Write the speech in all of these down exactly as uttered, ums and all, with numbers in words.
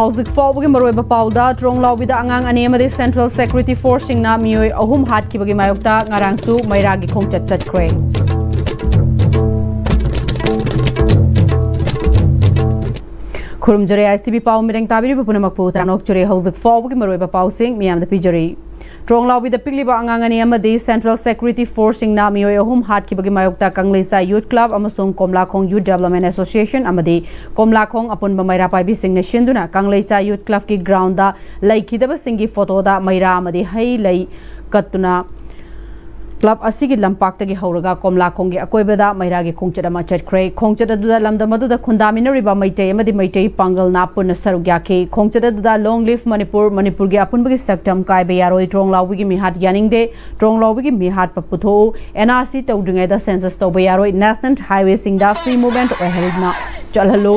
ꯍꯧꯖꯤꯛ ꯐꯥꯎꯕꯒꯤ ꯃꯔꯨꯑꯣꯏꯕ ꯄꯥꯎꯗ, ꯇ꯭ꯔꯣꯡꯂꯥꯎꯕꯤꯗ ꯑꯉꯥꯡ ꯑꯅꯤ ꯑꯃꯗꯤ Central Security Force ꯁꯤꯡꯅ ꯃꯤꯑꯣꯏ ꯑꯍꯨꯝ ꯍꯥꯠꯈꯤꯕꯒꯤ ꯃꯥꯌꯣꯛꯇ ꯉꯔꯥꯡꯁꯨ ꯃꯩꯔꯥꯒꯤ ꯈꯣꯡꯆꯠ ꯆꯠꯈ꯭ꯔꯦ꯫ ꯈꯨꯔꯨꯝꯖꯔꯤ, ISTV ꯄꯥꯎ ꯃꯤꯔꯦꯡ ꯇꯥꯕꯤꯔꯤꯕ ꯄꯨꯝꯅꯃꯛꯄꯨ ꯇꯥꯅꯣꯛꯆꯔꯤ꯫ ꯍꯧꯖꯤꯛ ꯐꯥꯎꯕꯒꯤ ꯃꯔꯨꯑꯣꯏꯕ ꯄꯥꯎꯁꯤꯡ ꯃꯤꯌꯥꯝꯗ ꯄꯤꯖꯔꯤ꯫ ꯇ꯭ꯔꯣꯡꯂꯥꯎꯕꯤꯗ ꯄꯤꯛꯂꯤꯕ ꯑꯉꯥꯡ ꯑꯅꯤ ꯑꯃꯗꯤ Central Security Force ꯁꯤꯡꯅ ꯃꯤꯑꯣꯏ ꯑꯍꯨꯝ ꯍꯥꯠꯈꯤꯕꯒꯤ ꯃꯥꯌꯣꯛꯇ ꯀꯪꯂꯩꯆꯥ Youth Club ꯑꯃꯁꯨꯡ ꯀꯣꯝꯂꯥꯈꯣꯡ Youth Development Association ꯑꯃꯗꯤ ꯀꯣꯝꯂꯥꯈꯣꯡ ꯑꯄꯨꯟꯕ ꯃꯩꯔꯥ ꯄꯥꯏꯕꯤꯁꯤꯡꯅ ꯁꯤꯟꯗꯨꯅ ꯀꯪꯂꯩꯆꯥ Youth Club ꯀꯤ ground ꯗ ꯂꯩꯈꯤꯗꯕꯁꯤꯡꯒꯤ ꯐꯣꯇꯣꯗ ꯃꯩꯔꯥ ꯑꯃꯗꯤ ꯍꯩ ꯂꯩ ꯀꯠꯇꯨꯅ club ꯑꯁꯤꯒꯤ ꯂꯝꯄꯥꯛꯇꯒꯤ ꯍꯧꯔꯒ ꯀꯣꯝꯂꯥꯈꯣꯡꯒꯤ ꯑꯀꯣꯏꯕꯗ ꯃꯩꯔꯥꯒꯤ ꯈꯣꯡꯆꯠ ꯑꯃ ꯆꯠꯈ꯭ꯔꯦ꯫ ꯈꯣꯡꯆꯠ ꯑꯗꯨꯗ ꯂꯝꯗꯝ ꯑꯗꯨꯗ ꯈꯨꯟꯗꯥꯃꯤꯟꯅꯔꯤꯕ ꯃꯩꯇꯩ ꯑꯃꯗꯤ ꯃꯩꯇꯩ ꯄꯥꯡꯒꯜꯅ ꯄꯨꯟꯅ ꯁꯔꯨꯛ ꯌꯥꯈꯤ꯫ ꯈꯣꯡꯆꯠ ꯑꯗꯨꯗ Long Live Manipur, ꯃꯅꯤꯄꯨꯔꯒꯤ ꯑꯄꯨꯟꯕꯒꯤ ꯁꯛꯇꯝ ꯀꯥꯏꯕ ꯌꯥꯔꯣꯏ, ꯇ꯭ꯔꯣꯡꯂꯥꯎꯕꯤꯒꯤ ꯃꯤꯍꯥꯠ ꯌꯥꯅꯤꯡꯗꯦ, ꯇ꯭ꯔꯣꯡꯂꯥꯎꯕꯤꯒꯤ ꯃꯤꯍꯥꯠꯄ ꯄꯨꯊꯣꯛꯎ, NRC ꯇꯧꯗ꯭ꯔꯤꯉꯩꯗ census ꯇꯧꯕ ꯌꯥꯔꯣꯏ, national highway ꯁꯤꯡꯗ free movement ꯑꯣꯏꯍꯟꯅ ꯆꯠꯍꯜꯂꯨ,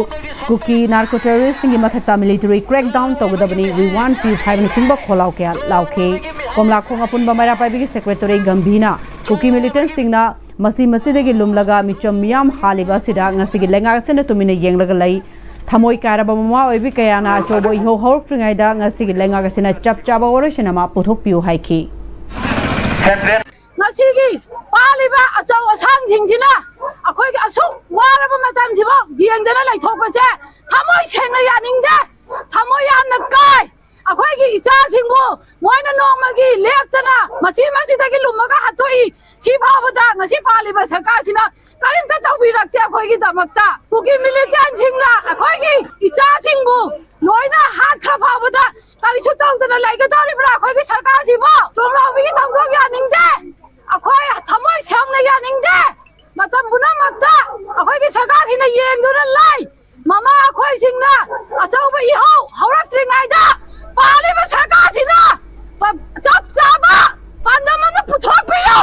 ꯀꯨꯀꯤ narco terrorist ꯁꯤꯡꯒꯤ ꯃꯊꯛꯇ military crackdown ꯇꯧꯒꯗꯕꯅꯤ, We want peace ꯍꯥꯏꯕꯅꯆꯤꯡꯕ ꯈꯣꯜꯂꯥꯎ ꯀꯌꯥ ꯂꯥꯎꯈꯤ꯫ ꯀꯣꯝꯂꯥꯈꯣꯡ ꯑꯄꯨꯟꯕ ꯃꯩꯔꯥ ꯄꯥꯏꯕꯤꯒꯤ secretary ꯒꯝꯚꯤꯅ ꯀꯨꯀꯤ militant ꯁꯤꯡꯅ ꯃꯁꯤ ꯃꯁꯤꯗꯒꯤ ꯂꯨꯝꯂꯒ ꯃꯤꯆꯝ ꯃꯤꯌꯥꯝ ꯍꯥꯜꯂꯤꯕ ꯑꯁꯤꯗ ꯉꯁꯤꯒꯤ ꯂꯩꯉꯥꯛ ꯑꯁꯤꯅ ꯇꯨꯃꯤꯟꯅ ꯌꯦꯡꯂꯒ ꯂꯩ꯫ ꯊꯃꯣꯏ ꯀꯥꯏꯔꯕ ꯃꯃꯥ ꯑꯣꯏꯕꯤ ꯀꯌꯥꯅ ꯑꯆꯧꯕ ꯏꯍꯧ ꯍꯧꯔꯛꯇ꯭ꯔꯤꯉꯩꯗ ꯉꯁꯤꯒꯤ ꯂꯩꯉꯥꯛ ꯑꯁꯤꯅ ꯆꯞ ꯆꯥꯕ ꯋꯥꯔꯣꯏꯁꯤꯟ ꯑꯃ ꯄꯨꯊꯣꯛꯄꯤꯌꯨ ꯍꯥꯏꯈꯤ꯫ ꯉꯁꯤꯒꯤ ꯄꯥꯜꯂꯤꯕ ꯑꯆꯧ ꯑꯁꯥꯡꯁꯤꯡꯁꯤꯅ ꯑꯩꯈꯣꯏꯒꯤ ꯑꯁꯨꯛ ꯋꯥꯔꯕ ꯃꯇꯝꯁꯤꯐꯥꯎ ꯌꯦꯡꯗꯅ ꯂꯩꯊꯣꯛꯄꯁꯦ ꯊꯃꯣꯏ ꯁꯦꯡꯅ ꯌꯥꯅꯤꯡꯗꯦ, ꯊꯃꯣꯏ ꯌꯥꯝꯅ ꯀꯥꯏ꯫ ꯑꯩꯈꯣꯏꯒꯤ ꯏꯆꯥꯁꯤꯡꯕꯨ ꯃꯣꯏꯅ ꯅꯣꯡꯃꯒꯤ ꯂꯦꯞꯇꯅ ꯃꯆꯤ ꯃꯆꯤꯗꯒꯤ ꯂꯨꯝꯃꯒ ꯍꯥꯠꯇꯣꯛꯏ꯫ ꯁꯤ ꯐꯥꯎꯕꯗ ꯉꯁꯤ ꯄꯥꯜꯂꯤꯕ ꯁꯔꯀꯥꯔꯁꯤꯅ ꯀꯔꯤꯝꯇ ꯇꯧꯕꯤꯔꯛꯇꯦ ꯑꯩꯈꯣꯏꯒꯤꯗꯃꯛꯇ꯫ ꯀꯨꯀꯤ militant ꯁꯤꯡꯅ ꯑꯩꯈꯣꯏꯒꯤ ꯏꯆꯥꯁꯤꯡꯕꯨ ꯂꯣꯏꯅ ꯍꯥꯠꯈ꯭ꯔ ꯐꯥꯎꯕꯗ ꯀꯔꯤꯁꯨ ꯇꯧꯗꯅ ꯂꯩꯒꯗꯧꯔꯤꯕ꯭ꯔꯥ ꯑꯩꯈꯣꯏꯒꯤ ꯁꯔꯀꯥꯔꯁꯤꯕꯨ? ꯇ꯭ꯔꯣꯡꯂꯥꯎꯕꯤꯒꯤ ꯊꯧꯗꯣꯛ ꯌꯥꯅꯤꯡꯗꯦ꯫ ꯑꯩꯈꯣꯏ ꯊꯃꯣꯏ ꯁꯦꯡꯅ ꯌꯥꯅꯤꯡꯗꯦ꯫ ꯃꯇꯝ ꯄꯨꯝꯅꯃꯛꯇ ꯑꯩꯈꯣꯏꯒꯤ ꯁꯔꯀꯥꯔꯁꯤꯅ ꯌꯦꯡꯗꯨꯅ ꯂꯩ꯫ ꯃꯃꯥ ꯑꯩꯈꯣꯏꯁꯤꯡꯅ ꯑꯆꯧꯕ ꯏꯍꯧ ꯍꯧꯔꯛꯇ꯭ꯔꯤꯉꯩꯗ ꯄꯥꯜꯂꯤꯕ ꯁꯔꯀꯥꯔꯁꯤꯅ ꯄ-, ꯆꯞ ꯆꯥꯕ ꯄꯥꯟꯗꯝ ꯑꯃ ꯄꯨꯊꯣꯛꯄꯤꯌꯨ꯫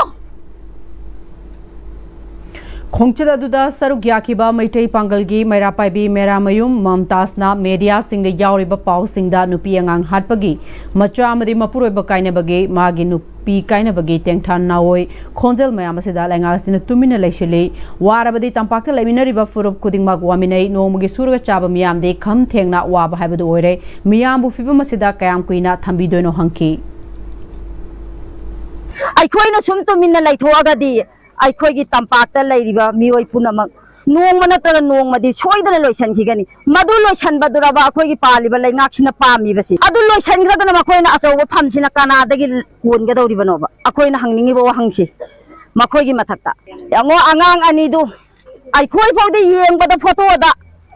ꯈꯣꯡꯆꯠ ꯑꯗꯨꯗ ꯁꯔꯨꯛ ꯌꯥꯈꯤꯕ ꯃꯩꯇꯩ ꯄꯥꯡꯒꯜꯒꯤ ꯃꯩꯔꯥ ꯄꯥꯏꯕꯤ ꯃꯦꯔꯥꯃꯌꯨꯝ ꯃꯝꯇꯥꯖꯅ ꯃꯦꯗꯤꯌꯥꯁꯤꯡꯗ ꯌꯥꯎꯔꯤꯕ ꯄꯥꯎꯁꯤꯡꯗ ꯅꯨꯄꯤ ꯑꯉꯥꯡ ꯍꯥꯠꯄꯒꯤ, ꯃꯆꯥ ꯑꯃꯗꯤ ꯃꯄꯨꯔꯣꯏꯕ ꯀꯥꯏꯅꯕꯒꯤ, ꯃꯥꯒꯤ ꯅꯨꯄꯤ ꯀꯥꯏꯅꯕꯒꯤ ꯇꯦꯡꯊꯥ ꯅꯥꯑꯣꯏ ꯈꯣꯟꯖꯦꯜ ꯃꯌꯥꯝ ꯑꯁꯤꯗ ꯂꯩꯉꯥꯛ ꯑꯁꯤꯅ ꯇꯨꯃꯤꯟꯅ ꯂꯩꯁꯤꯜꯂꯤ꯫ ꯋꯥꯔꯕꯗꯤ ꯇꯝꯄꯥꯛꯇ ꯂꯩꯃꯤꯟꯅꯔꯤꯕ ꯐꯨꯔꯨꯞ ꯈꯨꯗꯤꯡꯃꯛ ꯋꯥꯃꯤꯟꯅꯩ꯫ ꯅꯣꯡꯃꯒꯤ ꯁꯨꯔꯒ ꯆꯥꯕ ꯃꯤꯌꯥꯝꯗꯤ ꯈꯝ ꯊꯦꯡꯅ ꯋꯥꯕ ꯍꯥꯏꯕꯗꯨ ꯑꯣꯏꯔꯦ꯫ ꯃꯤꯌꯥꯝꯕꯨ ꯐꯤꯕꯝ ꯑꯁꯤꯗ ꯀꯌꯥꯝ ꯀꯨꯏꯅ ꯊꯝꯕꯤꯗꯣꯏꯅꯣ ꯍꯪꯈꯤ꯫ ꯑꯩꯈꯣꯏꯅ ꯁꯨꯝ ꯇꯨꯃꯤꯟꯅ ꯂꯩꯊꯣꯛꯑꯒꯗꯤ ꯑꯩꯈꯣꯏꯒꯤ ꯇꯝꯄꯥꯛꯇ ꯂꯩꯔꯤꯕ ꯃꯤꯑꯣꯏ ꯄꯨꯝꯅꯃꯛ ꯅꯣꯡꯃ ꯅꯠꯇ꯭ꯔꯒ ꯅꯣꯡꯃꯗꯤ ꯁꯣꯏꯗꯅ ꯂꯣꯏꯁꯤꯟꯈꯤꯒꯅꯤ꯫ ꯃꯗꯨ ꯂꯣꯏꯁꯤꯟꯕꯗꯨꯔꯕ ꯑꯩꯈꯣꯏꯒꯤ ꯄꯥꯜꯂꯤꯕ ꯂꯩꯉꯥꯛꯁꯤꯅ ꯄꯥꯝꯃꯤꯕꯁꯤ? ꯑꯗꯨ ꯂꯣꯏꯁꯤꯟꯈ꯭ꯔꯒꯅ ꯃꯈꯣꯏꯅ ꯑꯆꯧꯕ ꯐꯝꯁꯤꯅ ꯀꯅꯥꯗꯒꯤ ꯀꯣꯟꯒꯗꯧꯔꯤꯕꯅꯣꯕ? ꯑꯩꯈꯣꯏꯅ ꯍꯪꯅꯤꯡꯉꯤꯕ ꯋꯥꯍꯪꯁꯤ ꯃꯈꯣꯏꯒꯤ ꯃꯊꯛꯇ꯫ ꯌꯦꯡꯉꯣ, ꯑꯉꯥꯡ ꯑꯅꯤꯗꯨ ꯑꯩꯈꯣꯏ ꯐꯥꯎꯗ ꯌꯦꯡꯕꯗ ꯐꯣꯇꯣꯗ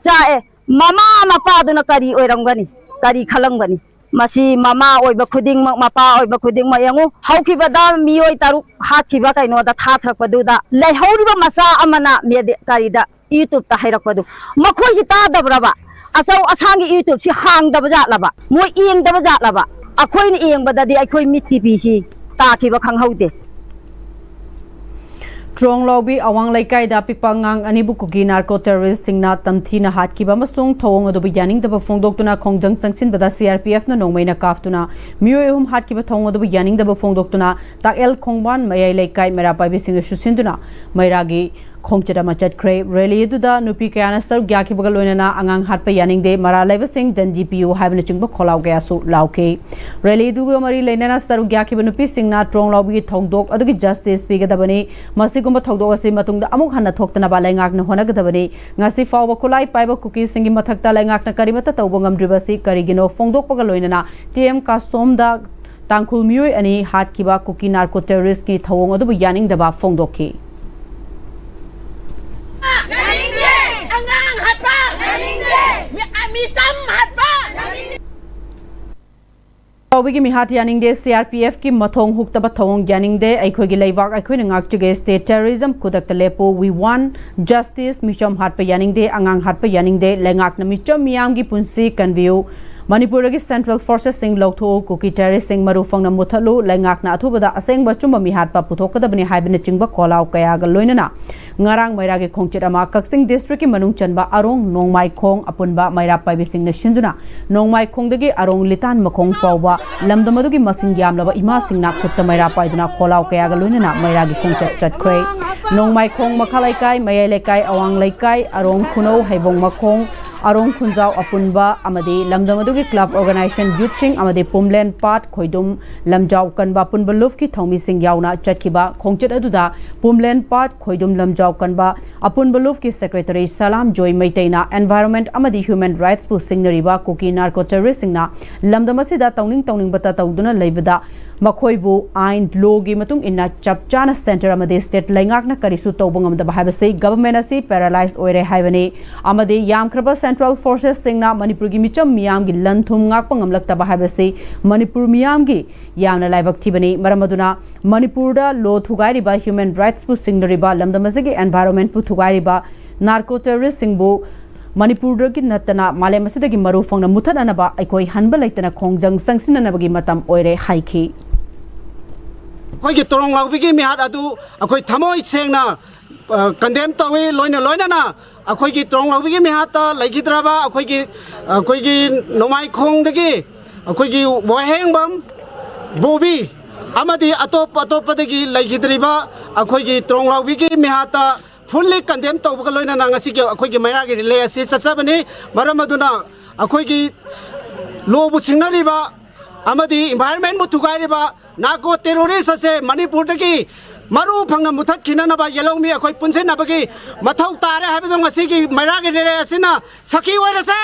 ꯆꯥꯛꯑꯦ꯫ ꯃꯃꯥ ꯃꯄꯥꯗꯨꯅ ꯀꯔꯤ ꯑꯣꯏꯔꯝꯒꯅꯤ, ꯀꯔꯤ ꯈꯜꯂꯝꯒꯅꯤ? ꯃꯁꯤ ꯃꯃꯥ ꯑꯣꯏꯕ ꯈꯨꯗꯤꯡꯃꯛ, ꯃꯄꯥ ꯑꯣꯏꯕ ꯈꯨꯗꯤꯡꯃꯛ ꯌꯦꯡꯉꯨ, ꯍꯧꯈꯤꯕꯗ ꯃꯤꯑꯣꯏ ꯇꯔꯨꯛ ꯍꯥꯠꯈꯤꯕ ꯀꯩꯅꯣꯗ ꯊꯥꯊꯔꯛꯄꯗꯨꯗ ꯂꯩꯍꯧꯔꯤꯕ ꯃꯆꯥ ꯑꯃꯅ ꯃꯦꯗꯤ-, ꯀꯔꯤꯗ, YouTube-ꯇ ꯍꯥꯏꯔꯛꯄꯗꯨ ꯃꯈꯣꯏꯁꯤ ꯇꯥꯗꯕ꯭ꯔꯕ? ꯑꯆꯧ ꯑꯁꯥꯡꯒꯤ YouTube-ꯁꯤ ꯍꯥꯡꯗꯕ ꯖꯥꯠꯂꯕ? ꯃꯣꯏ ꯌꯦꯡꯗꯕ ꯖꯥꯠꯂꯕ? ꯑꯩꯈꯣꯏꯅ ꯌꯦꯡꯕꯗꯗꯤ ꯑꯩꯈꯣꯏ ꯃꯤꯠ ꯇꯤꯚꯤꯁꯤ ꯇꯥꯈꯤꯕ ꯈꯪꯍꯧꯗꯦ꯫ ꯇ꯭ꯔꯣꯡꯂꯥꯎꯕꯤ ꯑꯋꯥꯡ ꯂꯩꯀꯥꯏꯗ ꯑꯄꯤꯛꯄ ꯑꯉꯥꯡ ꯑꯅꯤꯕꯨ ꯀꯨꯀꯤ ꯅꯥꯔꯀꯣ ꯇꯦꯔꯣꯔꯤꯁꯁꯤꯡꯅ ꯇꯝꯊꯤꯅ ꯍꯥꯠꯈꯤꯕ ꯑꯃꯁꯨꯡ ꯊꯧꯑꯣꯡ ꯑꯗꯨꯕꯨ ꯌꯥꯅꯤꯡꯗꯕ ꯐꯣꯡꯗꯣꯛꯇꯨꯅ ꯈꯣꯡꯖꯪ ꯆꯪꯁꯤꯟꯕꯗ CRPF-ꯅ ꯅꯣꯡꯃꯩꯅ ꯀꯥꯞꯇꯨꯅ ꯃꯤꯑꯣꯏ ꯑꯍꯨꯝ ꯍꯥꯠꯈꯤꯕ ꯊꯧꯑꯣꯡ ꯑꯗꯨꯕꯨ ꯌꯥꯅꯤꯡꯗꯕ ꯐꯣꯡꯗꯣꯛꯇꯨꯅ ꯇꯥꯛꯑꯦꯜ ꯈꯣꯡꯕꯥꯟ ꯃꯌꯥꯏ ꯂꯩꯀꯥꯏ ꯃꯩꯔꯥ ꯄꯥꯏꯕꯤꯁꯤꯡꯅ ꯆꯨꯁꯤꯟꯗꯨꯅ ꯃꯩꯔꯥꯒꯤ ꯈꯣꯡꯆꯠ ꯑꯃ ꯆꯠꯈ꯭ꯔꯦ꯫ ꯔꯦꯂꯤ ꯑꯗꯨꯗ ꯅꯨꯄꯤ ꯀꯌꯥꯅ ꯁꯔꯨꯛ ꯌꯥꯈꯤꯕꯒ ꯂꯣꯏꯅꯅ ꯑꯉꯥꯡ ꯍꯥꯠꯄ ꯌꯥꯅꯤꯡꯗꯦ, ꯃꯔꯥꯜ ꯂꯩꯕꯁꯤꯡ ꯗꯟꯗꯤ ꯄꯤꯌꯨ ꯍꯥꯏꯕꯅꯆꯤꯡꯕ ꯈꯣꯜꯂꯥꯎ ꯀꯌꯥꯁꯨ ꯂꯥꯎꯈꯤ꯫ ꯔꯦꯂꯤ ꯑꯗꯨꯒ ꯃꯔꯤ ꯂꯩꯅꯅ ꯁꯔꯨꯛ ꯌꯥꯈꯤꯕ ꯅꯨꯄꯤꯁꯤꯡꯅ ꯇ꯭ꯔꯣꯡꯂꯥꯎꯕꯤꯒꯤ ꯊꯧꯗꯣꯛ ꯑꯗꯨꯒꯤ justice ꯄꯤꯒꯗꯕꯅꯤ꯫ ꯃꯁꯤꯒꯨꯝꯕ ꯊꯧꯗꯣꯛ ꯑꯁꯤ ꯃꯇꯨꯡꯗ ꯑꯃꯨꯛ ꯍꯟꯅ ꯊꯣꯛꯇꯅꯕ ꯂꯩꯉꯥꯛꯅ ꯍꯣꯠꯅꯒꯗꯕꯅꯤ꯫ ꯉꯁꯤ ꯐꯥꯎꯕ ꯈꯨꯠꯂꯥꯏ ꯄꯥꯏꯕ ꯀꯨꯀꯤꯁꯤꯡꯒꯤ ꯃꯊꯛꯇ ꯂꯩꯉꯥꯛꯅ ꯀꯔꯤꯃꯠꯇ ꯇꯧꯕ ꯉꯝꯗ꯭ꯔꯤꯕꯁꯤ ꯀꯔꯤꯒꯤꯅꯣ ꯐꯣꯡꯗꯣꯛꯄꯒ ꯂꯣꯏꯅꯅ ꯇꯤ ꯑꯦꯝ ꯀꯥꯁꯣꯝꯗ ꯇꯥꯡꯈꯨꯜ ꯃꯤꯑꯣꯏ ꯑꯅꯤ ꯍꯥꯠꯈꯤꯕ ꯀꯨꯀꯤ ꯅꯥꯔꯀꯣ ꯇꯦꯔꯣꯔꯤꯁꯀꯤ ꯊꯧꯑꯣꯡ ꯑꯗꯨꯕꯨ ꯌꯥꯅꯤꯡꯗꯕ ꯐꯣꯡꯗꯣꯛꯈꯤ꯫ ꯌꯥꯅꯤꯡꯗꯦ! ꯑꯉꯥꯡ ꯍꯥꯠꯄ! ꯌꯥꯅꯤꯡꯗꯦ! ꯃꯤ-, ꯑ, ꯃꯤꯆꯝ ꯍꯥꯠꯄ! ꯌꯥꯅꯤꯡꯗꯦ! ꯇꯧꯕꯒꯤ ꯃꯤꯍꯥꯠ ꯌꯥꯅꯤꯡꯗꯦ꯫ CRPF-ꯀꯤ ꯃꯊꯣꯡ ꯍꯨꯛꯇꯕ ꯊꯧꯑꯣꯡ ꯌꯥꯅꯤꯡꯗꯦ꯫ ꯑꯩꯈꯣꯏꯒꯤ ꯂꯩꯕꯥꯛ ꯑꯩꯈꯣꯏꯅ ꯉꯥꯛꯆꯒꯦ꯫ State terrorism ꯈꯨꯗꯛꯇ ꯂꯦꯞꯄꯨ꯫ We want justice꯫ ꯃꯤꯆꯝ ꯍꯥꯠꯄ ꯌꯥꯅꯤꯡꯗꯦ꯫ ꯑꯉꯥꯡ ꯍꯥꯠꯄ ꯌꯥꯅꯤꯡꯗꯦ꯫ ꯂꯩꯉꯥꯛꯅ ꯃꯤꯆꯝ ꯃꯤꯌꯥꯝꯒꯤ ꯄꯨꯟꯁꯤ ꯀꯟꯕꯤꯌꯨ꯫ ꯃꯅꯤꯄꯨꯔꯗꯒꯤ ꯁꯦꯟꯇ꯭ꯔꯦꯜ ꯐꯣꯔꯁꯦꯁꯁꯤꯡ ꯂꯧꯊꯣꯛꯎ, ꯀꯨꯀꯤ ꯇꯦꯔꯣꯔꯤꯁꯁꯤꯡ ꯃꯔꯨ ꯐꯪꯅ ꯃꯨꯊꯠꯂꯨ, ꯂꯩꯉꯥꯛꯅ ꯑꯊꯨꯕꯗ ꯑꯁꯦꯡꯕ ꯑꯆꯨꯝꯕ ꯃꯤꯍꯥꯠꯄ ꯄꯨꯊꯣꯛꯀꯗꯕꯅꯤ ꯍꯥꯏꯕꯅꯆꯤꯡꯕ ꯈꯣꯜꯂꯥꯎ ꯀꯌꯥꯒ ꯂꯣꯏꯅꯅ ꯉꯔꯥꯡ ꯃꯩꯔꯥꯒꯤ ꯈꯣꯡꯆꯠ ꯑꯃ ꯀꯛꯆꯤꯡ ꯗꯤꯁꯇ꯭ꯔꯤꯛꯀꯤ ꯃꯅꯨꯡ ꯆꯟꯕ ꯑꯔꯣꯡ ꯅꯣꯡꯃꯥꯏꯈꯣꯡ ꯑꯄꯨꯟꯕ ꯃꯩꯔꯥ ꯄꯥꯏꯕꯤꯁꯤꯡꯅ ꯁꯤꯟꯗꯨꯅ ꯅꯣꯡꯃꯥꯏꯈꯣꯡꯗꯒꯤ ꯑꯔꯣꯡ ꯂꯤꯇꯥꯟ ꯃꯈꯣꯡ ꯐꯥꯎꯕ ꯂꯝꯗꯝ ꯑꯗꯨꯒꯤ ꯃꯁꯤꯡ ꯌꯥꯝꯂꯕ ꯏꯃꯥꯁꯤꯡꯅ ꯈꯨꯠꯇ ꯃꯩꯔꯥ ꯄꯥꯏꯗꯨꯅ ꯈꯣꯜꯂꯥꯎ ꯀꯌꯥꯒ ꯂꯣꯏꯅꯅ ꯃꯩꯔꯥꯒꯤ ꯈꯣꯡꯆꯠ ꯆꯠꯈ꯭ꯔꯦ꯫ ꯅꯣꯡꯃꯥꯏꯈꯣꯡ ꯃꯈꯥ ꯂꯩꯀꯥꯏ, ꯃꯌꯥꯏ ꯂꯩꯀꯥꯏ, ꯑꯋꯥꯡ ꯂꯩꯀꯥꯏ, ꯑꯔꯣꯡ ꯈꯨꯅꯧ, ꯍꯩꯕꯣꯡ ꯃꯈꯣꯡ, ꯑꯔꯣꯡ ꯈꯨꯟꯖꯥꯎ ꯑꯄꯨꯟꯕ ꯑꯃꯗꯤ ꯂꯝꯗꯝ ꯑꯗꯨꯒꯤ ꯀ꯭ꯂꯕ ꯑꯣꯔꯒꯅꯥꯏꯖꯦꯁꯟ ꯌꯨꯠꯁꯤꯡ ꯑꯃꯗꯤ ꯄꯨꯝꯂꯦꯟ ꯄꯥꯠ ꯈꯣꯏꯗꯨꯝ ꯂꯝꯖꯥꯎ ꯀꯟꯕ ꯑꯄꯨꯟꯕ ꯂꯨꯞꯀꯤ ꯊꯧꯃꯤꯁꯤꯡ ꯌꯥꯎꯅ ꯆꯠꯈꯤꯕ ꯈꯣꯡꯆꯠ ꯑꯗꯨꯗ ꯄꯨꯝꯂꯦꯟ ꯄꯥꯠ ꯈꯣꯏꯗꯨꯝ ꯂꯝꯖꯥꯎ ꯀꯟꯕ ꯑꯄꯨꯟꯕ ꯂꯨꯞꯀꯤ ꯁꯦꯀ꯭ꯔꯦꯇꯔꯤ ꯁꯂꯥꯝ ꯖꯣꯏ ꯃꯩꯇꯩꯅ environment ꯑꯃꯗꯤ human rightsꯄꯨ ꯁꯤꯡꯅꯔꯤꯕ ꯀꯨꯀꯤ narco terroristꯁꯤꯡꯅ ꯂꯝꯗꯝ ꯑꯁꯤꯗ ꯇꯧꯅꯤꯡ ꯇꯧꯅꯤꯡꯕꯇ ꯇꯧꯗꯨꯅ ꯂꯩꯕꯗ ꯃꯈꯣꯏꯕꯨ ꯑꯥꯏꯟ, lawꯒꯤ ꯃꯇꯨꯡ ꯏꯟꯅ ꯆꯞ ꯆꯥꯅ centre ꯑꯃꯗꯤ state ꯂꯩꯉꯥꯛꯅ ꯀꯔꯤꯁꯨ ꯇꯧꯕ ꯉꯝꯗꯕ ꯍꯥꯏꯕꯁꯤ government ꯑꯁꯤ paralyse ꯑꯣꯏꯔꯦ ꯍꯥꯏꯕꯅꯤ꯫ ꯑꯃꯗꯤ ꯌꯥꯝꯈ꯭ꯔꯕ central forcesꯁꯤꯡꯅ ꯃꯅꯤꯄꯨꯔꯒꯤ ꯃꯤꯆꯝ ꯃꯤꯌꯥꯝꯒꯤ ꯂꯟ ꯊꯨꯝ ꯉꯥꯛꯄ ꯉꯝꯂꯛꯇꯕ ꯍꯥꯏꯕꯁꯤ ꯃꯅꯤꯄꯨꯔ ꯃꯤꯌꯥꯝꯒꯤ ꯌꯥꯝꯅ ꯂꯥꯏꯕꯛ ꯊꯤꯕꯅꯤ꯫ ꯃꯔꯝ ꯑꯗꯨꯅ ꯃꯅꯤꯄꯨꯔꯗ law ꯊꯨꯒꯥꯏꯔꯤꯕ, human rightsꯄꯨ ꯁꯤꯡꯅꯔꯤꯕ, ꯂꯝꯗꯝ ꯑꯁꯤꯒꯤ environmentꯄꯨ ꯊꯨꯒꯥꯏꯔꯤꯕ narco terroristꯁꯤꯡꯕꯨ ꯃꯅꯤꯄꯨꯔꯗꯒꯤ ꯅꯠꯇꯅ ꯃꯥꯂꯦꯝ ꯑꯁꯤꯗꯒꯤ ꯃꯔꯨ ꯐꯪꯅ ꯃꯨꯊꯠꯅꯅꯕ ꯑꯩꯈꯣꯏ ꯍꯟꯕ ꯂꯩꯇꯅ ꯈꯣꯡꯖꯪ ꯆꯪꯁꯤꯟꯅꯅꯕꯒꯤ ꯃꯇꯝ ꯑꯣꯏꯔꯦ ꯍꯥꯏꯈꯤ꯫ ꯑꯩꯈꯣꯏꯒꯤ ꯇꯣꯔꯣꯡ ꯂꯥꯎꯕꯤꯒꯤ ꯃꯤꯍꯥꯠ ꯑꯗꯨ ꯑꯩꯈꯣꯏ ꯊꯃꯣꯏ ꯁꯦꯡꯅ, ꯑ, condemn ꯇꯧꯏ꯫ ꯂꯣꯏꯅ ꯂꯣꯏꯅꯅ ꯑꯩꯈꯣꯏꯒꯤ ꯇꯣꯔꯣꯡ ꯂꯥꯎꯕꯤꯒꯤ ꯃꯤꯍꯥꯠꯇ ꯂꯩꯈꯤꯗ꯭ꯔꯕ ꯑꯩꯈꯣꯏꯒꯤ, ꯑꯩꯈꯣꯏꯒꯤ ꯅꯣꯡꯃꯥꯏꯈꯣꯡꯗꯒꯤ ꯑꯩꯈꯣꯏꯒꯤ ꯋꯥꯍꯦꯡꯕꯝ, ꯕꯣꯕꯤ ꯑꯃꯗꯤ ꯑꯇꯣꯞ ꯑꯇꯣꯞꯄꯗꯒꯤ ꯂꯩꯈꯤꯗ꯭ꯔꯤꯕ ꯑꯩꯈꯣꯏꯒꯤ ꯇꯣꯔꯣꯡ ꯂꯥꯎꯕꯤꯒꯤ ꯃꯤꯍꯥꯠꯇ fully condemn ꯇꯧꯕꯒ ꯂꯣꯏꯅꯅ ꯉꯁꯤꯒꯤ ꯑꯩꯈꯣꯏꯒꯤ ꯃꯩꯔꯥꯒꯤ relay ꯑꯁꯤ ꯆꯠꯆꯕꯅꯤ꯫ ꯃꯔꯝ ꯑꯗꯨꯅ ꯑꯩꯈꯣꯏꯒꯤ lawꯕꯨ ꯁꯤꯡꯅꯔꯤꯕ ꯑꯃꯗꯤ environmentꯕꯨ ꯊꯨꯒꯥꯏꯔꯤꯕ narco terrorist ꯑꯁꯦ ꯃꯅꯤꯄꯨꯔꯗꯒꯤ ꯃꯔꯨ ꯐꯪꯅ ꯃꯨꯊꯠꯈꯤꯅꯅꯕ ꯌꯦꯜꯍꯧꯃꯤ ꯑꯩꯈꯣꯏ ꯄꯨꯟꯁꯤꯟꯅꯕꯒꯤ ꯃꯊꯧ ꯇꯥꯔꯦ ꯍꯥꯏꯕꯗꯣ ꯉꯁꯤꯒꯤ ꯃꯩꯔꯥꯒꯤ relay ꯑꯁꯤꯅ ꯁꯥꯈꯤ ꯑꯣꯏꯔꯁꯦ꯫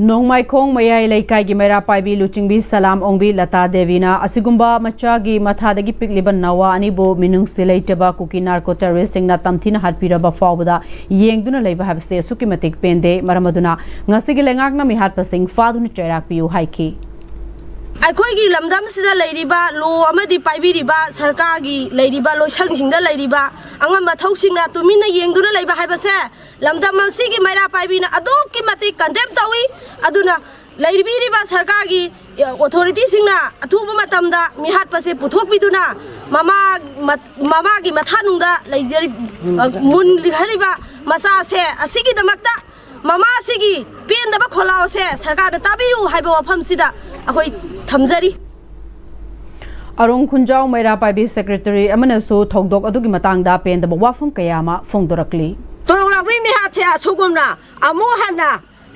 ꯅꯣꯡꯃꯥꯏꯈꯣꯡ ꯃꯌꯥꯏ ꯂꯩꯀꯥꯏꯒꯤ ꯃꯩꯔꯥ ꯄꯥꯏꯕꯤ ꯂꯨꯆꯤꯡꯕꯤ ꯁꯂꯥꯝ ꯑꯣꯡꯕꯤ ꯂꯇꯥ ꯗꯦꯕꯤꯅ ꯑꯁꯤꯒꯨꯝꯕ ꯃꯆꯥꯒꯤ ꯃꯊꯥꯗꯒꯤ ꯄꯤꯛꯂꯤꯕ ꯅꯋꯥ ꯑꯅꯤꯕꯨ ꯃꯤꯅꯨꯡꯁꯤ ꯂꯩꯇꯕ ꯀꯨꯀꯤ narco terroristꯁꯤꯡꯅ ꯇꯝꯊꯤꯅ ꯍꯥꯠꯄꯤꯔꯕ ꯐꯥꯎꯕꯗ ꯌꯦꯡꯗꯨꯅ ꯂꯩꯕ ꯍꯥꯏꯕꯁꯤ ꯑꯁꯨꯛꯀꯤ ꯃꯇꯤꯛ ꯄꯦꯟꯗꯦ꯫ ꯃꯔꯝ ꯑꯗꯨꯅ ꯉꯁꯤꯒꯤ ꯂꯩꯉꯥꯛꯅ ꯃꯤꯍꯥꯠꯄꯁꯤꯡ ꯐꯥꯗꯨꯅ ꯆꯩꯔꯥꯛ ꯄꯤꯌꯨ ꯍꯥꯏꯈꯤ꯫ ꯑꯩꯈꯣꯏꯒꯤ ꯂꯝꯗꯝꯁꯤꯗ ꯂꯩꯔꯤꯕ law ꯑꯃꯗꯤ ꯄꯥꯏꯕꯤꯔꯤꯕ ꯁꯔꯀꯥꯔꯒꯤ ꯂꯩꯔꯤꯕ ꯂꯣꯏꯁꯪꯁꯤꯡꯗ ꯂꯩꯔꯤꯕ ꯑꯉꯝꯕ ꯊꯧꯁꯤꯡꯅ ꯇꯨꯃꯤꯟꯅ ꯌꯦꯡꯗꯨꯅ ꯂꯩꯕ ꯍꯥꯏꯕꯁꯦ ꯂꯝꯗꯝ ꯑꯁꯤꯒꯤ ꯃꯩꯔꯥ ꯄꯥꯏꯕꯤꯅ ꯑꯗꯨꯛꯀꯤ ꯃꯇꯤꯛ ꯀꯟꯗꯦꯝ ꯇꯧꯏ꯫ ꯑꯗꯨꯅ ꯂꯩꯕꯤꯔꯤꯕ ꯁꯔꯀꯥꯔꯒꯤ ꯑꯣꯊꯣꯔꯤꯇꯤꯁꯤꯡꯅ ꯑꯊꯨꯕ ꯃꯇꯝꯗ ꯃꯤꯍꯥꯠꯄꯁꯦ ꯄꯨꯊꯣꯛꯄꯤꯗꯨꯅ ꯃꯃꯥ ꯃꯃꯥꯒꯤ ꯃꯊꯥꯅꯨꯡꯗ ꯂꯩꯖꯔꯤ ꯃꯨꯟꯈꯔꯤꯕ ꯃꯆꯥꯁꯦ ꯑꯁꯤꯒꯤꯗꯃꯛꯇ ꯃꯃꯥꯁꯤꯒꯤ ꯄꯦꯟꯗꯕ ꯈꯣꯜꯂꯥꯎꯁꯦ ꯁꯔꯀꯥꯔꯗ ꯇꯥꯕꯤꯌꯨ ꯍꯥꯏꯕ ꯋꯥꯐꯝꯁꯤꯗ ꯑꯩꯈꯣꯏ ꯊꯝꯖꯔꯤ꯫ ꯑꯔꯨꯡ ꯈꯨꯟꯖꯥꯎ ꯃꯩꯔꯥ ꯄꯥꯏꯕꯤ ꯁꯦꯀ꯭ꯔꯦꯇꯔꯤ ꯑꯃꯅꯁꯨ ꯊꯧꯗꯣꯛ ꯑꯗꯨꯒꯤ ꯃꯇꯥꯡꯗ ꯄꯦꯟꯗꯕ ꯋꯥꯐꯝ ꯀꯌꯥ ꯑꯃ ꯐꯣꯡꯗꯣꯔꯛꯂꯤ꯫ ꯇꯣꯔꯣꯡꯂꯥꯎꯕꯤ ꯃꯤꯍꯥꯠꯁꯦ ꯑꯁꯨꯒꯨꯝꯅ ꯑꯃꯨꯛ ꯍꯟꯅ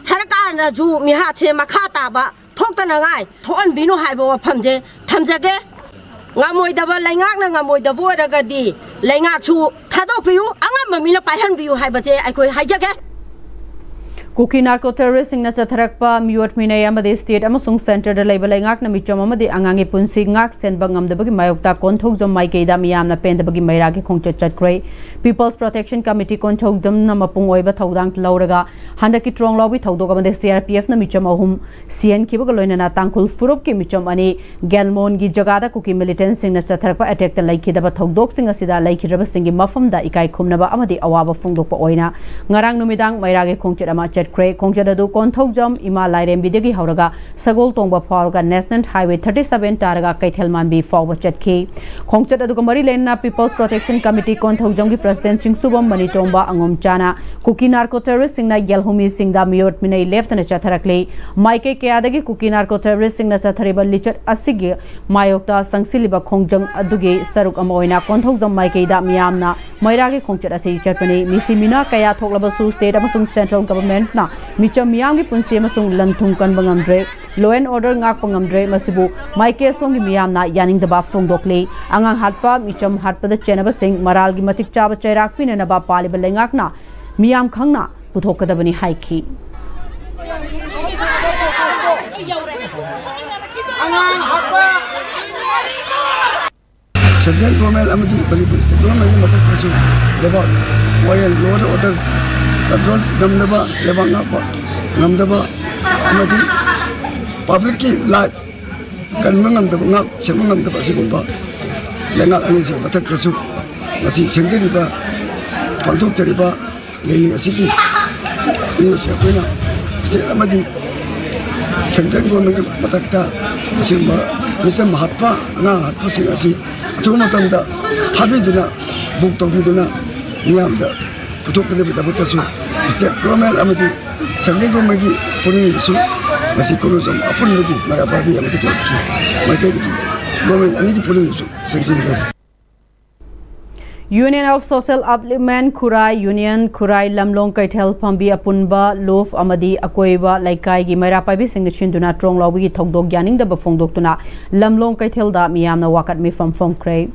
ꯁꯔꯀꯥꯔꯅꯁꯨ ꯃꯤꯍꯥꯠꯁꯦ ꯃꯈꯥ ꯇꯥꯕ ꯊꯣꯛꯇꯅꯉꯥꯏ ꯊꯣꯛꯍꯟꯕꯤꯅꯨ ꯍꯥꯏꯕ ꯋꯥꯐꯝꯁꯦ ꯊꯝꯖꯒꯦ꯫ ꯉꯝꯃꯣꯏꯗꯕ ꯂꯩꯉꯥꯛꯅ ꯉꯝꯃꯣꯏꯗꯕ ꯑꯣꯏꯔꯒꯗꯤ ꯂꯩꯉꯥꯛꯁꯨ ꯊꯥꯗꯣꯛꯄꯤꯌꯨ, ꯑꯉꯝꯕ ꯃꯤꯅ ꯄꯥꯏꯍꯟꯕꯤꯌꯨ ꯍꯥꯏꯕꯁꯦ ꯑꯩꯈꯣꯏ ꯍꯥꯏꯖꯒꯦ꯫ ꯀꯨꯀꯤ ꯅꯥꯔꯀꯣ ꯇꯦꯔꯣꯔꯤꯁꯁꯤꯡꯅ ꯆꯠꯊꯔꯛꯄ ꯃꯤꯑꯣꯠ ꯃꯤꯅꯩ ꯑꯃꯗꯤ ꯁ꯭ꯇꯦꯠ ꯑꯃꯁꯨꯡ ꯁꯦꯟꯇꯔꯗ ꯂꯩꯕ ꯂꯩꯉꯥꯛꯅ ꯃꯤꯆꯝ ꯑꯃꯗꯤ ꯑꯉꯥꯡꯒꯤ ꯄꯨꯟꯁꯤ ꯉꯥꯛ ꯁꯦꯟꯕ ꯉꯝꯗꯕꯒꯤ ꯃꯥꯌꯣꯛꯇ ꯀꯣꯟꯊꯧꯖꯝ ꯃꯥꯏꯀꯩꯗ ꯃꯤꯌꯥꯝꯅ ꯄꯦꯟꯗꯕꯒꯤ ꯃꯩꯔꯥꯒꯤ ꯈꯣꯡꯆꯠ ꯆꯠꯈ꯭ꯔꯦ꯫ People's Protection Committee ꯀꯣꯟꯊꯧꯖꯝꯅ ꯃꯄꯨꯡ ꯑꯣꯏꯕ ꯊꯧꯗꯥꯡ ꯂꯧꯔꯒ ꯍꯟꯗꯛꯀꯤ ꯇ꯭ꯔꯣꯡꯂꯥꯎꯕꯤ ꯊꯧꯗꯣꯛ ꯑꯃꯗ C R P F ꯅ ꯃꯤꯆꯝ ꯑꯍꯨꯝ ꯁꯤꯍꯟꯈꯤꯕꯒ ꯂꯣꯏꯅꯅ ꯇꯥꯡꯈꯨꯜ ꯐꯨꯔꯨꯞꯀꯤ ꯃꯤꯆꯝ ꯑꯅꯤ ꯒꯦꯜꯃꯣꯟꯒꯤ ꯖꯒꯥꯗ ꯀꯨꯀꯤ ꯃꯤꯂꯤꯇꯦꯟꯠꯁꯤꯡꯅ ꯆꯠꯊꯔꯛꯄ ꯑꯦꯇꯦꯛꯇ ꯂꯩꯈꯤꯗꯕ ꯊꯧꯗꯣꯛꯁꯤꯡ ꯑꯁꯤꯗ ꯂꯩꯈꯤꯗ꯭ꯔꯕꯁꯤꯡꯒꯤ ꯃꯐꯝꯗ ꯏꯀꯥꯏ ꯈꯨꯝꯅꯕ ꯑꯃꯗꯤ ꯑꯋꯥꯕ ꯐꯣꯡꯗꯣꯛꯄ ꯑꯣꯏꯅ ꯉꯔꯥꯡ ꯅꯨꯃꯤꯗꯥꯡ ꯃꯩꯔꯥꯒꯤ ꯈꯣꯡꯆꯠ ꯑꯃ ꯆꯠꯈ꯭ꯔꯦ꯫ ꯈꯣꯡꯆꯠ ꯑꯗꯨ ꯀꯣꯟꯊꯧꯖꯝ ꯏꯃꯥ ꯂꯥꯏꯔꯦꯝꯕꯤꯗꯒꯤ ꯍꯧꯔꯒ ꯁꯒꯣꯜ ꯇꯣꯡꯕ ꯐꯥꯎꯔꯒ National Highway thirty seven ꯇꯥꯔꯒ ꯀꯩꯊꯦꯜ ꯃꯥꯟꯕꯤ ꯐꯥꯎꯕ ꯆꯠꯈꯤ꯫ ꯈꯣꯡꯆꯠ ꯑꯗꯨꯒ ꯃꯔꯤ ꯂꯩꯅꯅ People's Protection Committee ꯀꯣꯟꯊꯧꯖꯝꯒꯤ president ꯆꯤꯡꯁꯨꯕꯝ ꯃꯅꯤꯇꯣꯝꯕ ꯑꯉꯣꯝꯆꯥꯅ ꯀꯨꯀꯤ ꯅꯥꯔꯀꯣ ꯇꯦꯔꯣꯔꯤꯁꯁꯤꯡꯅ ꯌꯦꯜꯍꯨꯃꯤꯁꯤꯡꯗ ꯃꯤꯑꯣꯠ ꯃꯤꯅꯩ ꯂꯦꯞꯇꯅ ꯆꯠꯊꯔꯛꯂꯤ꯫ ꯃꯥꯏꯀꯩ ꯀꯌꯥꯗꯒꯤ ꯀꯨꯀꯤ ꯅꯥꯔꯀꯣ ꯇꯦꯔꯣꯔꯤꯁꯁꯤꯡꯅ ꯆꯠꯊꯔꯤꯕ ꯂꯤꯆꯠ ꯑꯁꯤꯒꯤ ꯃꯥꯌꯣꯛꯇ ꯆꯪꯁꯤꯜꯂꯤꯕ ꯈꯣꯡꯖꯪ ꯑꯗꯨꯒꯤ ꯁꯔꯨꯛ ꯑꯃ ꯑꯣꯏꯅ ꯀꯣꯟꯊꯧꯖꯝ ꯃꯥꯏꯀꯩꯗ ꯃꯤꯌꯥꯝꯅ ꯃꯩꯔꯥꯒꯤ ꯈꯣꯡꯆꯠ ꯑꯁꯤ ꯆꯠꯄꯅꯤ꯫ ꯃꯤꯁꯤ ꯃꯤꯅꯥ ꯀꯌꯥ ꯊꯣꯛꯂꯕꯁꯨ state ꯑꯃꯁꯨꯡ central governmentꯅ ꯃꯤꯆꯝ ꯃꯤꯌꯥꯝꯒꯤ ꯄꯨꯟꯁꯤ ꯑꯃꯁꯨꯡ ꯂꯟ ꯊꯨꯝ ꯀꯟꯕ ꯉꯝꯗ꯭ꯔꯦ꯫ Law and order ꯉꯥꯛꯄ ꯉꯝꯗ꯭ꯔꯦ꯫ ꯃꯁꯤꯕꯨ ꯃꯥꯏꯀꯩ ꯑꯁꯣꯝꯒꯤ ꯃꯤꯌꯥꯝꯅ ꯌꯥꯅꯤꯡꯗꯕ ꯐꯣꯡꯗꯣꯛꯂꯤ꯫ ꯑꯉꯥꯡ ꯍꯥꯠꯄ, ꯃꯤꯆꯝ ꯍꯥꯠꯄꯗ ꯆꯦꯟꯅꯕꯁꯤꯡ ꯃꯔꯥꯜꯒꯤ ꯃꯇꯤꯛ ꯆꯥꯕ ꯆꯩꯔꯥꯛ ꯄꯤꯅꯅꯕ ꯄꯥꯜꯂꯤꯕ ꯂꯩꯉꯥꯛꯅ ꯃꯤꯌꯥꯝ ꯈꯪꯅ ꯄꯨꯊꯣꯛꯀꯗꯕꯅꯤ ꯍꯥꯏꯈꯤ꯫ Central government ꯑꯃꯗꯤ ꯃꯅꯤꯄꯨꯔ state governmentꯀꯤ ꯃꯊꯛꯇꯁꯨ ꯂꯩꯕꯥꯛ ꯋꯥꯌꯦꯜ, law and order control ꯉꯝꯗꯕ, ꯂꯩꯕꯥꯛ ꯉꯥꯛꯄ ꯉꯝꯗꯕ ꯑꯃꯗꯤ publicꯀꯤ life ꯀꯟꯕ ꯉꯝꯗꯕ, ꯉꯥꯛ ꯁꯦꯟꯕ ꯉꯝꯗꯕ ꯑꯁꯤꯒꯨꯝꯕ ꯂꯩꯉꯥꯛ ꯑꯅꯤꯁꯤꯒꯤ ꯃꯊꯛꯇꯁꯨ ꯉꯁꯤ ꯁꯦꯝꯖꯔꯤꯕ, ꯄꯥꯡꯊꯣꯛꯆꯔꯤꯕ ꯔꯦꯂꯤ ꯑꯁꯤꯒꯤ ꯃꯤꯑꯣꯏꯁꯤꯡ ꯑꯩꯈꯣꯏꯅ ꯁ꯭ꯇꯦꯠ ꯑꯃꯗꯤ ꯁꯦꯟꯇ꯭ꯔꯦꯜ ꯒꯣꯔꯃꯦꯟꯒꯤ ꯃꯊꯛꯇ ꯑꯁꯤꯒꯨꯝꯕ ꯃꯤꯆꯝ ꯍꯥꯠꯄ, ꯑꯉꯥꯡ ꯍꯥꯠꯄꯁꯤꯡ ꯑꯁꯤ ꯑꯊꯨꯕ ꯃꯇꯝꯗ ꯐꯥꯕꯤꯗꯨꯅ, ꯕꯨꯛ ꯇꯧꯕꯤꯗꯨꯅ ꯃꯤꯌꯥꯝꯗ ꯄꯨꯊꯣꯛꯄꯤꯅꯕꯒꯤꯗꯃꯛꯇꯁꯨ ꯁ꯭ꯇꯦꯠ ꯒꯣꯔꯃꯦꯟ ꯑꯃꯗꯤ ꯁꯦꯟꯇ꯭ꯔꯦꯜ ꯒꯣꯔꯃꯦꯟꯒꯤ ꯄꯨꯛꯅꯤꯡꯗꯁꯨ ꯉꯁꯤ ꯀꯣꯅꯨꯡꯖꯝ ꯑꯄꯨꯟꯕꯒꯤ ꯃꯩꯔꯥ ꯄꯥꯏꯕꯤ ꯑꯃꯗꯤ ꯀ꯭ꯂꯕꯀꯤ ꯃꯥꯏꯀꯩꯗꯒꯤ ꯒꯣꯔꯃꯦꯟ ꯑꯅꯤꯒꯤ ꯄꯨꯛꯅꯤꯡꯗꯁꯨ ꯁꯦꯡꯖꯤꯟꯖꯔꯤ꯫ Union of Social Upliftment Khurai, Union ꯈꯨꯔꯥꯏ ꯂꯝꯂꯣꯡ ꯀꯩꯊꯦꯜ ꯐꯝꯕꯤ ꯑꯄꯨꯟꯕ, ꯂꯨꯞ ꯑꯃꯗꯤ ꯑꯀꯣꯏꯕ ꯂꯩꯀꯥꯏꯒꯤ ꯃꯩꯔꯥ ꯄꯥꯏꯕꯤꯁꯤꯡꯅ ꯁꯤꯟꯗꯨꯅ ꯇ꯭ꯔꯣꯡ ꯂꯥꯎꯕꯒꯤ ꯊꯧꯗꯣꯛ ꯌꯥꯅꯤꯡꯗꯕ ꯐꯣꯡꯗꯣꯛꯇꯨꯅ ꯂꯝꯂꯣꯡ ꯀꯩꯊꯦꯜꯗ ꯃꯤꯌꯥꯝꯅ ꯋꯥꯀꯠ ꯃꯤꯐꯝ ꯐꯝꯈ꯭ꯔꯦ꯫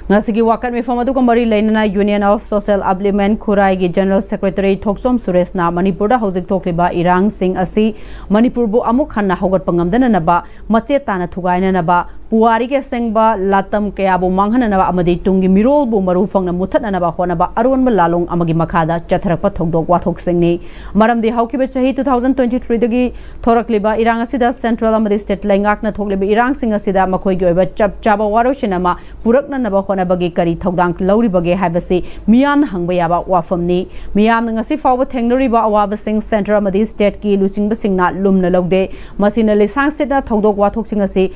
ꯉꯁꯤꯒꯤ ꯋꯥꯀꯠ ꯃꯤꯐꯝ ꯑꯗꯨꯒ ꯃꯔꯤ ꯂꯩꯅꯅ Union of Social Upliftment ꯈꯨꯔꯥꯏꯒꯤ General Secretary ꯊꯣꯛꯆꯣꯝ ꯁꯨꯔꯦꯁꯅ ꯃꯅꯤꯄꯨꯔꯗ ꯍꯧꯖꯤꯛ ꯊꯣꯛꯂꯤꯕ ꯏꯔꯥꯡꯁꯤꯡ ꯑꯁꯤ ꯃꯅꯤꯄꯨꯔꯕꯨ ꯑꯃꯨꯛ ꯍꯟꯅ ꯍꯧꯒꯠꯄ ꯉꯝꯗꯅꯅꯕ, ꯃꯆꯦꯠ ꯇꯥꯅ ꯊꯨꯒꯥꯏꯅꯅꯕ, ꯄꯨꯋꯥꯔꯤꯒꯤ ꯑꯁꯦꯡꯕ ꯂꯥꯇꯝ ꯀꯌꯥꯕꯨ ꯃꯥꯡꯍꯟꯅꯅꯕ ꯑꯃꯗꯤ ꯇꯨꯡꯒꯤ ꯃꯤꯔꯣꯜꯕꯨ ꯃꯔꯨ ꯐꯪꯅ ꯃꯨꯊꯠꯅꯅꯕ ꯍꯣꯠꯅꯕ ꯑꯔꯣꯟꯕ ꯂꯥꯂꯣꯡ ꯑꯃꯒꯤ ꯃꯈꯥꯗ ꯆꯠꯊꯔꯛꯄ ꯊꯧꯗꯣꯛ ꯋꯥꯊꯣꯛꯁꯤꯡꯅꯤ꯫ ꯃꯔꯝꯗꯤ ꯍꯧꯈꯤꯕ ꯆꯍꯤ two thousand twenty three ꯗꯒꯤ ꯊꯣꯔꯛꯂꯤꯕ ꯏꯔꯥꯡ ꯑꯁꯤꯗ central ꯑꯃꯗꯤ state ꯂꯩꯉꯥꯛꯅ ꯊꯣꯛꯂꯤꯕ ꯏꯔꯥꯡꯁꯤꯡ ꯑꯁꯤꯗ ꯃꯈꯣꯏꯒꯤ ꯑꯣꯏꯕ ꯆꯞ ꯆꯥꯕ ꯋꯥꯔꯣꯏꯁꯤꯟ ꯑꯃ ꯄꯨꯔꯛꯅꯅꯕ ꯍꯣꯠꯅꯕꯒꯤ ꯀꯔꯤ ꯊꯧꯗꯥꯡ ꯂꯧꯔꯤꯕꯒꯦ ꯍꯥꯏꯕꯁꯤ ꯃꯤꯌꯥꯝꯅ ꯍꯪꯕ ꯌꯥꯕ ꯋꯥꯐꯝꯅꯤ꯫ ꯃꯤꯌꯥꯝꯅ ꯉꯁꯤ ꯐꯥꯎꯕ ꯊꯦꯡꯅꯔꯤꯕ ꯑꯋꯥꯕꯁꯤꯡ central ꯑꯃꯗꯤ state ꯀꯤ ꯂꯨꯆꯤꯡꯕꯁꯤꯡꯅ ꯂꯨꯝꯅ ꯂꯧꯗꯦ꯫ ꯃꯁꯤꯅ ꯂꯤꯁꯥꯡ ꯁꯤꯠꯅ ꯊꯧꯗꯣꯛ ꯋꯥꯊꯣꯛꯁꯤꯡ ꯑꯁꯤ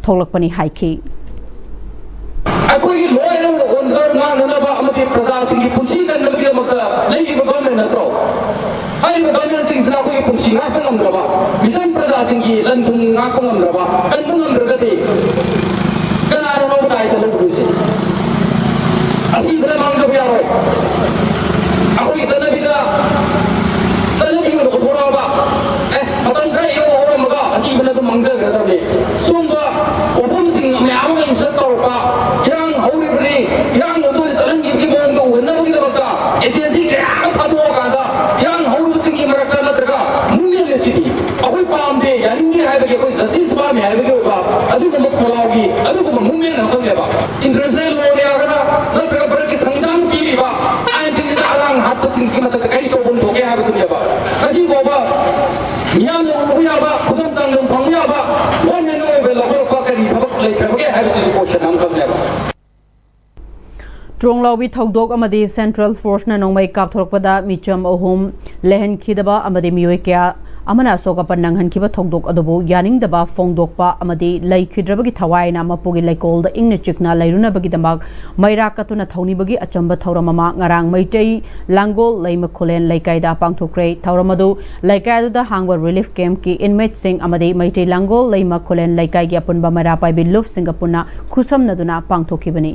ꯊꯣꯛꯂꯛꯄꯅꯤ ꯍꯥꯏꯈꯤ꯫ ꯑꯩꯈꯣꯏꯒꯤ law and order ꯉꯥꯛꯅꯅꯕ ꯑꯃꯗꯤ ꯄ꯭ꯔꯖꯥꯁꯤꯡꯒꯤ ꯄꯨꯟꯁꯤ ꯀꯟꯅꯕꯒꯤꯗꯃꯛꯇ ꯂꯩꯔꯤꯕ government ꯅꯠꯇ꯭ꯔꯣ? ꯍꯥꯏꯔꯤꯕ government ꯁꯤꯡꯁꯤꯅ ꯑꯩꯈꯣꯏꯒꯤ ꯄꯨꯟꯁꯤ ꯉꯥꯛꯄ ꯉꯝꯗ꯭ꯔꯕ, ꯃꯤꯆꯝ ꯄ꯭ꯔꯖꯥꯁꯤꯡꯒꯤ ꯂꯟ ꯊꯨꯝ ꯉꯥꯛꯄ ꯉꯝꯗ꯭ꯔꯕ, ꯀꯟꯕ ꯉꯝꯗ꯭ꯔꯒꯗꯤ ꯀꯅꯥꯅꯣ ꯂꯧꯕ ꯗꯥꯏꯇ ꯂꯧꯗꯣꯏꯁꯦ? ꯑꯁꯤꯕꯅ ꯃꯥꯡꯖꯕ ꯌꯥꯔꯣꯏ꯫ ꯑꯩꯈꯣꯏꯒꯤ ꯆꯠꯅꯕꯤꯗ ꯆꯠꯅꯕꯤ ꯑꯣꯏꯅ ꯄꯨꯊꯣꯔꯛꯑꯕ, ꯑꯦ, ꯃꯇꯝ ꯈꯔ ꯏꯍꯧ ꯍꯧꯔꯝꯃꯒ ꯑꯁꯤꯕꯅ ꯑꯗꯨꯝ ꯃꯥꯡꯖꯈ꯭ꯔꯗꯕꯅꯤ꯫ ꯁꯨꯝꯕ ꯋꯥꯐꯝꯁꯤꯡ ꯃꯌꯥꯝ ꯑꯃ insert ꯇꯧꯔꯛꯄ, ꯏꯔꯥꯡ ꯍꯧꯔꯤꯕꯅꯤ, ꯏꯔꯥꯡ ꯑꯗꯨ ꯆꯠꯍꯟꯈꯤꯕꯒꯤ ꯃꯑꯣꯡꯗ ꯎꯍꯟꯅꯕꯒꯤꯗꯃꯛꯇ agency ꯀꯌꯥ ꯑꯃ ꯊꯥꯗꯣꯛꯑꯀꯥꯟꯗ ꯏꯔꯥꯡ ꯍꯧꯔꯤꯕꯁꯤꯡꯒꯤ ꯃꯔꯛꯇ ꯅꯠꯇ꯭ꯔꯒ movement ꯑꯁꯤꯗꯤ ꯑꯩꯈꯣꯏ ꯄꯥꯝꯗꯦ, ꯌꯥꯅꯤꯡꯗꯦ ꯍꯥꯏꯕꯒꯤ, ꯑꯩꯈꯣꯏ justice ꯄꯥꯝꯃꯤ ꯍꯥꯏꯕꯒꯤ ꯑꯣꯏꯕ ꯑꯗꯨꯒꯨꯝꯕ ꯄꯣꯂꯥꯎꯒꯤ ꯑꯗꯨꯒꯨꯝꯕ movement ꯑꯃꯈꯛꯅꯦꯕ꯫ International law ꯌꯥꯒꯗ꯭ꯔꯥ ꯅꯠꯇ꯭ꯔꯒ ꯚꯥꯔꯠꯀꯤ ꯁꯪꯕꯤꯙꯥꯟ ꯄꯤꯔꯤꯕ ꯑꯥꯏꯟꯁꯤꯡꯁꯤꯗ ꯑꯉꯥꯡ ꯍꯥꯠꯄꯁꯤꯡꯁꯤꯒꯤ ꯃꯊꯛꯇ ꯀꯔꯤ ꯇꯧꯐꯝ ꯊꯣꯛꯀꯦ ꯍꯥꯏꯕꯗꯨꯅꯦꯕ꯫ ꯉꯁꯤ ꯐꯥꯎꯕ ꯃꯤꯌꯥꯝꯅ ꯎꯕ ꯌꯥꯕ, ꯈꯨꯗꯝ ꯆꯥꯡꯗꯝ ꯐꯪꯕ ꯌꯥꯕ government ꯑꯣꯏꯕ ꯂꯧꯈꯠꯂꯛꯄ ꯀꯔꯤ ꯊꯕꯛ ꯂꯩꯈ꯭ꯔꯕꯒꯦ ꯍꯥꯏꯕꯁꯤꯁꯨ question ꯑꯃꯈꯛꯅꯦꯕ꯫ ꯇ꯭ꯔꯣꯡꯂꯥꯎꯕꯤ ꯊꯧꯗꯣꯛ ꯑꯃꯗꯤ ꯁꯦꯟꯇ꯭ꯔꯦꯜ ꯐꯣꯔꯁꯅ ꯅꯣꯡꯃꯩ ꯀꯥꯞꯊꯣꯔꯛꯄꯗ ꯃꯤꯆꯝ ꯑꯍꯨꯝ ꯂꯩꯍꯟꯈꯤꯗꯕ ꯑꯃꯗꯤ ꯃꯤꯑꯣꯏ ꯀꯌꯥ ꯑꯃꯅ ꯑꯁꯣꯛ ꯑꯄꯟ ꯅꯪꯍꯟꯈꯤꯕ ꯊꯧꯗꯣꯛ ꯑꯗꯨꯕꯨ ꯌꯥꯅꯤꯡꯗꯕ ꯐꯣꯡꯗꯣꯛꯄ ꯑꯃꯗꯤ ꯂꯩꯈꯤꯗ꯭ꯔꯕꯒꯤ ꯊꯋꯥꯏꯅ ꯃꯄꯨꯒꯤ ꯂꯩꯀꯣꯜꯗ ꯏꯪꯅ ꯆꯤꯛꯅ ꯂꯩꯔꯨꯅꯕꯒꯤꯗꯃꯛ ꯃꯩꯔꯥ ꯀꯠꯇꯨꯅ ꯊꯧꯅꯤꯕꯒꯤ ꯑꯆꯝꯕ ꯊꯧꯔꯝ ꯑꯃ ꯉꯔꯥꯡ ꯃꯩꯇꯩ ꯂꯥꯡꯒꯣꯜ ꯂꯩꯃ ꯈꯨꯂꯦꯟ ꯂꯩꯀꯥꯏꯗ ꯄꯥꯡꯊꯣꯛꯈ꯭ꯔꯦ꯫ ꯊꯧꯔꯝ ꯑꯗꯨ ꯂꯩꯀꯥꯏ ꯑꯗꯨꯗ ꯍꯥꯡꯕ ꯔꯤꯂꯤꯐ ꯀꯦꯝꯞꯀꯤ ꯏꯟꯃꯦꯠꯁꯤꯡ ꯑꯃꯗꯤ ꯃꯩꯇꯩ ꯂꯥꯡꯒꯣꯜ ꯂꯩꯃ ꯈꯨꯂꯦꯟ ꯂꯩꯀꯥꯏꯒꯤ ꯑꯄꯨꯟꯕ ꯃꯩꯔꯥ ꯄꯥꯏꯕꯤ ꯂꯨꯞꯁꯤꯡꯒ ꯄꯨꯟꯅ ꯈꯨꯠꯁꯝꯅꯗꯨꯅ ꯄꯥꯡꯊꯣꯛꯈꯤꯕꯅꯤ꯫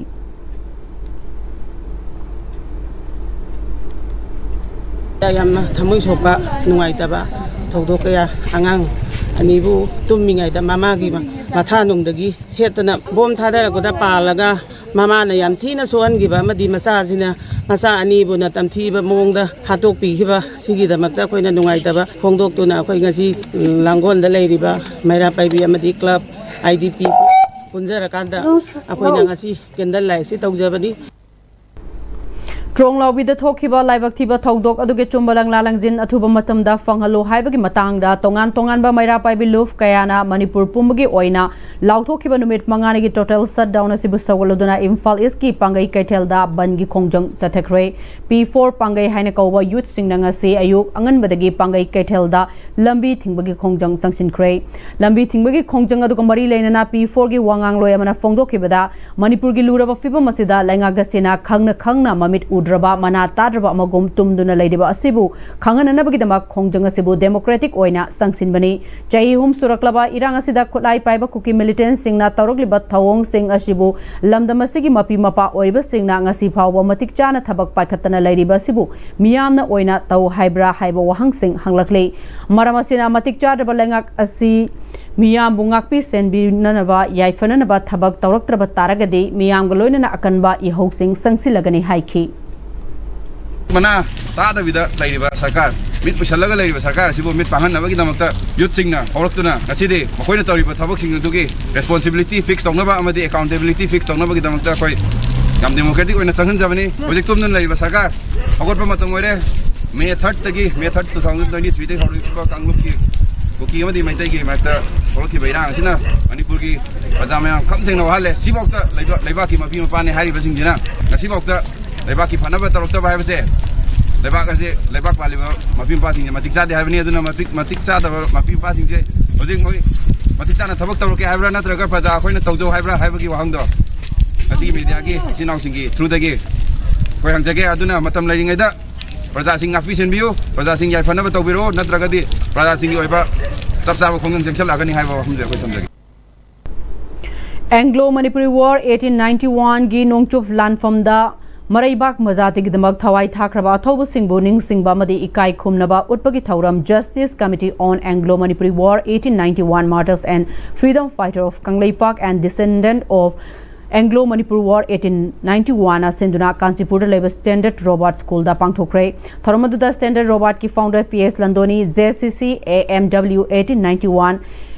ꯌꯥꯝꯅ ꯊꯃꯣꯏ ꯁꯣꯛꯄ, ꯅꯨꯡꯉꯥꯏꯇꯕ ꯊꯧꯗꯣꯛ ꯀꯌꯥ, ꯑꯉꯥꯡ ꯑꯅꯤꯕꯨ ꯇꯨꯝꯃꯤꯉꯩꯗ ꯃꯃꯥꯒꯤ ꯃ-, ꯃꯊꯥꯅꯨꯡꯗꯒꯤ ꯁꯦꯠꯇꯅ ꯕꯣꯝ ꯊꯥꯗꯔꯛꯄꯗ ꯄꯥꯜꯂꯒ, ꯃꯃꯥꯅ ꯌꯥꯝ ꯊꯤꯅ ꯁꯣꯛꯍꯟꯈꯤꯕ ꯑꯃꯗꯤ ꯃꯆꯥꯁꯤꯅ, ꯃꯆꯥ ꯑꯅꯤꯕꯨꯅ ꯇꯝꯊꯤꯕ ꯃꯑꯣꯡꯗ ꯍꯥꯠꯇꯣꯛꯄꯤꯈꯤꯕ, ꯁꯤꯒꯤꯗꯃꯛꯇ ꯑꯩꯈꯣꯏꯅ ꯅꯨꯡꯉꯥꯏꯇꯕ ꯐꯣꯡꯗꯣꯛꯇꯨꯅ ꯑꯩꯈꯣꯏ ꯉꯁꯤ, ꯎꯝ, ꯂꯥꯡꯒꯣꯜꯗ ꯂꯩꯔꯤꯕ ꯃꯩꯔꯥ ꯄꯥꯏꯕꯤ ꯑꯃꯗꯤ ꯀ꯭ꯂꯕ, ꯑꯥꯏ ꯗꯤ ꯄꯤ ꯄꯨꯟꯖꯔꯀꯥꯟꯗ ꯑꯩꯈꯣꯏꯅ ꯉꯁꯤ ꯀꯦꯟꯗꯜ ꯂꯥꯏꯠꯁꯤ ꯇꯧꯖꯕꯅꯤ꯫ ꯇ꯭ꯔꯣꯡꯂꯥꯎꯕꯤꯗ ꯊꯣꯛꯈꯤꯕ ꯂꯥꯏꯕꯛ ꯊꯤꯕ ꯊꯧꯗꯣꯛ ꯑꯗꯨꯒꯤ ꯆꯨꯝꯕ ꯂꯪꯂꯥ ꯂꯪꯖꯤꯟ ꯑꯊꯨꯕ ꯃꯇꯝꯗ ꯐꯪꯍꯜꯂꯨ ꯍꯥꯏꯕꯒꯤ ꯃꯇꯥꯡꯗ ꯇꯣꯉꯥꯟ ꯇꯣꯉꯥꯟꯕ ꯃꯩꯔꯥ ꯄꯥꯏꯕꯤ ꯂꯨꯞ ꯀꯌꯥꯅ ꯃꯅꯤꯄꯨꯔ ꯄꯨꯝꯕꯒꯤ ꯑꯣꯏꯅ ꯂꯥꯎꯊꯣꯛꯈꯤꯕ ꯅꯨꯃꯤꯠ ꯃꯉꯥꯅꯤꯒꯤ ꯇꯣꯇꯦꯜ ꯁꯠꯗꯥꯎꯟ ꯑꯁꯤꯕꯨ ꯁꯧꯒꯠꯂꯗꯨꯅ ꯏꯝꯐꯥꯜ ꯏꯁꯀꯤ ꯄꯥꯡꯒꯩ ꯀꯩꯊꯦꯜꯗ ꯕꯟꯒꯤ ꯈꯣꯡꯖꯪ ꯆꯠꯊꯈ꯭ꯔꯦ꯫ ꯄꯤ ꯐꯣꯔ ꯄꯥꯡꯒꯩ ꯍꯥꯏꯅ ꯀꯧꯕ ꯌꯨꯠꯁꯤꯡꯅ ꯉꯁꯤ ꯑꯌꯨꯛ ꯑꯉꯟꯕꯗꯒꯤ ꯄꯥꯡꯒꯩ ꯀꯩꯊꯦꯜꯗ ꯂꯝꯕꯤ ꯊꯤꯡꯕꯒꯤ ꯈꯣꯡꯖꯪ ꯆꯪꯁꯤꯟꯈ꯭ꯔꯦ꯫ ꯂꯝꯕꯤ ꯊꯤꯡꯕꯒꯤ ꯈꯣꯡꯖꯪ ꯑꯗꯨꯒ ꯃꯔꯤ ꯂꯩꯅꯅ ꯄꯤ ꯐꯣꯔꯒꯤ ꯋꯥꯉꯥꯡꯂꯣꯏ ꯑꯃꯅ ꯐꯣꯡꯗꯣꯛꯈꯤꯕꯗ, ꯃꯅꯤꯄꯨꯔꯒꯤ ꯂꯨꯔꯕ ꯐꯤꯕꯝ ꯑꯁꯤꯗ ꯂꯩꯉꯥꯛ ꯑꯁꯤꯅ ꯈꯪꯅ ꯈꯪꯅ ꯃꯃꯤꯠ ꯎꯗ꯭ꯔꯕ, ꯃꯅꯥ ꯇꯥꯗ꯭ꯔꯕ ꯑꯃꯒꯨꯝ ꯇꯨꯝꯗꯨꯅ ꯂꯩꯔꯤꯕ ꯑꯁꯤꯕꯨ ꯈꯪꯍꯟꯅꯅꯕꯒꯤꯗꯃꯛ ꯈꯣꯡꯖꯪ ꯑꯁꯤꯕꯨ ꯗꯦꯃꯣꯀ꯭ꯔꯦꯇꯤꯛ ꯑꯣꯏꯅ ꯆꯪꯁꯤꯟꯕꯅꯤ꯫ ꯆꯍꯤ ꯑꯍꯨꯝ ꯁꯨꯔꯛꯂꯕ ꯏꯔꯥꯡ ꯑꯁꯤꯗ ꯈꯨꯠꯂꯥꯏ ꯄꯥꯏꯕ ꯀꯨꯀꯤ ꯃꯤꯂꯤꯇꯦꯟꯁꯤꯡꯅ ꯇꯧꯔꯛꯂꯤꯕ ꯊꯧꯑꯣꯡꯁꯤꯡ ꯑꯁꯤꯕꯨ ꯂꯝꯗꯝ ꯑꯁꯤꯒꯤ ꯃꯄꯤ ꯃꯄꯥ ꯑꯣꯏꯔꯤꯕꯁꯤꯡꯅ ꯉꯁꯤ ꯐꯥꯎꯕ ꯃꯇꯤꯛ ꯆꯥꯅ ꯊꯕꯛ ꯄꯥꯏꯈꯠꯇꯅ ꯂꯩꯔꯤꯕ ꯑꯁꯤꯕꯨ ꯃꯤꯌꯥꯝꯅ ꯑꯣꯏꯅ ꯇꯧ ꯍꯥꯏꯕ꯭ꯔꯥ ꯍꯥꯏꯕ ꯋꯥꯍꯪꯁꯤꯡ ꯍꯪꯂꯛꯂꯤ꯫ ꯃꯔꯝ ꯑꯁꯤꯅ ꯃꯇꯤꯛ ꯆꯥꯗ꯭ꯔꯕ ꯂꯩꯉꯥꯛ ꯑꯁꯤ ꯃꯤꯌꯥꯝꯕꯨ ꯉꯥꯛꯄꯤ ꯁꯦꯟꯕꯤꯅꯅꯕ, ꯌꯥꯏꯐꯅꯅꯕ ꯊꯕꯛ ꯇꯧꯔꯛꯇ꯭ꯔꯕ ꯇꯥꯔꯒꯗꯤ ꯃꯤꯌꯥꯝꯒ ꯂꯣꯏꯅꯅ ꯑꯀꯟꯕ ꯏꯍꯧꯁꯤꯡ ꯆꯪꯁꯤꯜꯂꯒꯅꯤ ꯍꯥꯏꯈꯤ꯫ ꯃꯅꯥ ꯇꯥꯗꯕꯤꯗ ꯂꯩꯔꯤꯕ ꯁꯔꯀꯥꯔ, ꯃꯤꯠ ꯎꯏꯁꯜꯂꯒ ꯂꯩꯔꯤꯕ ꯁꯔꯀꯥꯔ ꯑꯁꯤꯕꯨ ꯃꯤꯠ ꯄꯥꯡꯍꯟꯅꯕꯒꯤꯗꯃꯛꯇ ꯌꯨꯠꯁꯤꯡꯅ ꯍꯧꯔꯛꯇꯨꯅ ꯉꯁꯤꯗꯤ ꯃꯈꯣꯏꯅ ꯇꯧꯔꯤꯕ ꯊꯕꯛꯁꯤꯡ ꯑꯗꯨꯒꯤ ꯔꯦꯁꯄꯣꯟꯁꯤꯕꯤꯂꯤꯇꯤ ꯐꯤꯛꯁ ꯇꯧꯅꯕ ꯑꯃꯗꯤ ꯑꯦꯀꯥꯎꯟꯇꯦꯕꯤꯂꯤꯇꯤ ꯐꯤꯛꯁ ꯇꯧꯅꯕꯒꯤꯗꯃꯛꯇ ꯑꯩꯈꯣꯏ ꯌꯥꯝ ꯗꯦꯃꯣꯀ꯭ꯔꯦꯇꯤꯛ ꯑꯣꯏꯅ ꯆꯪꯍꯟꯖꯕꯅꯤ꯫ ꯍꯧꯖꯤꯛ ꯇꯨꯝꯗꯨꯅ ꯂꯩꯔꯤꯕ ꯁꯔꯀꯥꯔ ꯍꯧꯒꯠꯄ ꯃꯇꯝ ꯑꯣꯏꯔꯦ꯫ ꯃꯦ ꯊꯥꯔꯠꯇꯒꯤ, ꯃꯦ ꯊꯥꯔꯠ, ꯇꯨ ꯊꯥꯎꯖꯟ ꯇ꯭ꯋꯦꯟꯇꯤ ꯊ꯭ꯔꯤꯗꯒꯤ ꯍꯧꯔꯛꯂꯤꯕ ꯀꯥꯡꯂꯨꯞꯀꯤ ꯀꯨꯀꯤ ꯑꯃꯗꯤ ꯃꯩꯇꯩꯒꯤ ꯃꯔꯛꯇ ꯊꯣꯛꯂꯛꯈꯤꯕ ꯏꯔꯥꯡ ꯑꯁꯤꯅ ꯃꯅꯤꯄꯨꯔꯒꯤ ꯄ꯭ꯔꯖꯥ ꯃꯌꯥꯝ ꯈꯝ ꯊꯦꯡꯅ ꯋꯥꯍꯜꯂꯦ꯫ ꯁꯤꯐꯥꯎꯗ ꯂꯩꯕ-, ꯂꯩꯕꯥꯛꯀꯤ ꯃꯄꯤ ꯃꯄꯥꯅꯤ ꯍꯥꯏꯔꯤꯕꯁꯤꯡꯁꯤꯅ ꯉꯁꯤꯐꯥꯎꯗ ꯂꯩꯕꯥꯛꯀꯤ ꯐꯅꯕ ꯇꯧꯔꯛꯇꯕ ꯍꯥꯏꯕꯁꯦ, ꯂꯩꯕꯥꯛ ꯑꯁꯤ, ꯂꯩꯕꯥꯛ ꯄꯥꯜꯂꯤꯕ ꯃꯄꯤ ꯃꯄꯥꯁꯤꯡꯁꯦ ꯃꯇꯤꯛ ꯆꯥꯗꯦ ꯍꯥꯏꯕꯅꯤ꯫ ꯑꯗꯨꯅ ꯃꯇꯤꯛ, ꯃꯇꯤꯛ ꯆꯥꯗꯕ ꯃꯄꯤ ꯃꯄꯥꯁꯤꯡꯁꯦ ꯍꯧꯖꯤꯛ ꯃꯣꯏ ꯃꯇꯤꯛ ꯆꯥꯅ ꯊꯕꯛ ꯇꯧꯔꯛꯀꯦ ꯍꯥꯏꯕ꯭ꯔꯥ, ꯅꯠꯇ꯭ꯔꯒ ꯄ꯭ꯔꯖꯥ ꯑꯩꯈꯣꯏꯅ ꯇꯧꯖꯧ ꯍꯥꯏꯕ꯭ꯔꯥ ꯍꯥꯏꯕꯒꯤ ꯋꯥꯍꯪꯗꯣ ꯉꯁꯤꯒꯤ ꯃꯦꯗꯤꯌꯥꯒꯤ ꯏꯆꯤꯟ ꯏꯅꯥꯎꯁꯤꯡꯒꯤ ꯊ꯭ꯔꯨꯗꯒꯤ ꯑꯩꯈꯣꯏ ꯍꯪꯖꯒꯦ꯫ ꯑꯗꯨꯅ ꯃꯇꯝ ꯂꯩꯔꯤꯉꯩꯗ ꯄ꯭ꯔꯖꯥꯁꯤꯡ ꯉꯥꯛꯄꯤ ꯁꯦꯟꯕꯤꯌꯨ, ꯄ꯭ꯔꯖꯥꯁꯤꯡ ꯌꯥꯏꯐꯅꯕ ꯇꯧꯕꯤꯔꯛꯎ, ꯅꯠꯇ꯭ꯔꯒꯗꯤ ꯄ꯭ꯔꯖꯥꯁꯤꯡꯒꯤ ꯑꯣꯏꯕ ꯆꯞ ꯆꯥꯕ ꯈꯣꯡꯖꯪ ꯆꯦꯟꯁꯤꯜꯂꯛꯀꯅꯤ ꯍꯥꯏꯕ ꯋꯥꯐꯝꯁꯦ ꯑꯩꯈꯣꯏ ꯊꯝꯖꯒꯦ꯫ Anglo Manipuri War eighteen ninety-one ꯒꯤ ꯅꯣꯡꯆꯨꯞ ꯂꯥꯟꯐꯝꯗ ꯃꯔꯩꯕꯥꯛ ꯃꯖꯥꯇꯤꯒꯤꯗꯃꯛ ꯊꯋꯥꯏ ꯊꯥꯈ꯭ꯔꯕ ꯑꯊꯧꯕꯁꯤꯡꯕꯨ ꯅꯤꯡꯁꯤꯡꯕ ꯑꯃꯗꯤ ꯏꯀꯥꯏ ꯈꯨꯝꯅꯕ ꯎꯠꯄꯒꯤ ꯊꯧꯔꯝ Justice Committee on Anglo Manipuri War eighteen ninety-one Martyrs and Freedom Fighter of Kangleipak and Descendant of Anglo Manipur War eighteen ninety-one ꯑꯁꯤꯟꯗꯨꯅ ꯀꯥꯟꯆꯤꯄꯨꯔꯗ ꯂꯩꯕ Standard Robert School ꯗ ꯄꯥꯡꯊꯣꯛꯈ꯭ꯔꯦ꯫ ꯊꯧꯔꯝ ꯑꯗꯨꯗ Standard Robert ꯀꯤ founder P S Landoni, J C C A M W eighteen ninety-one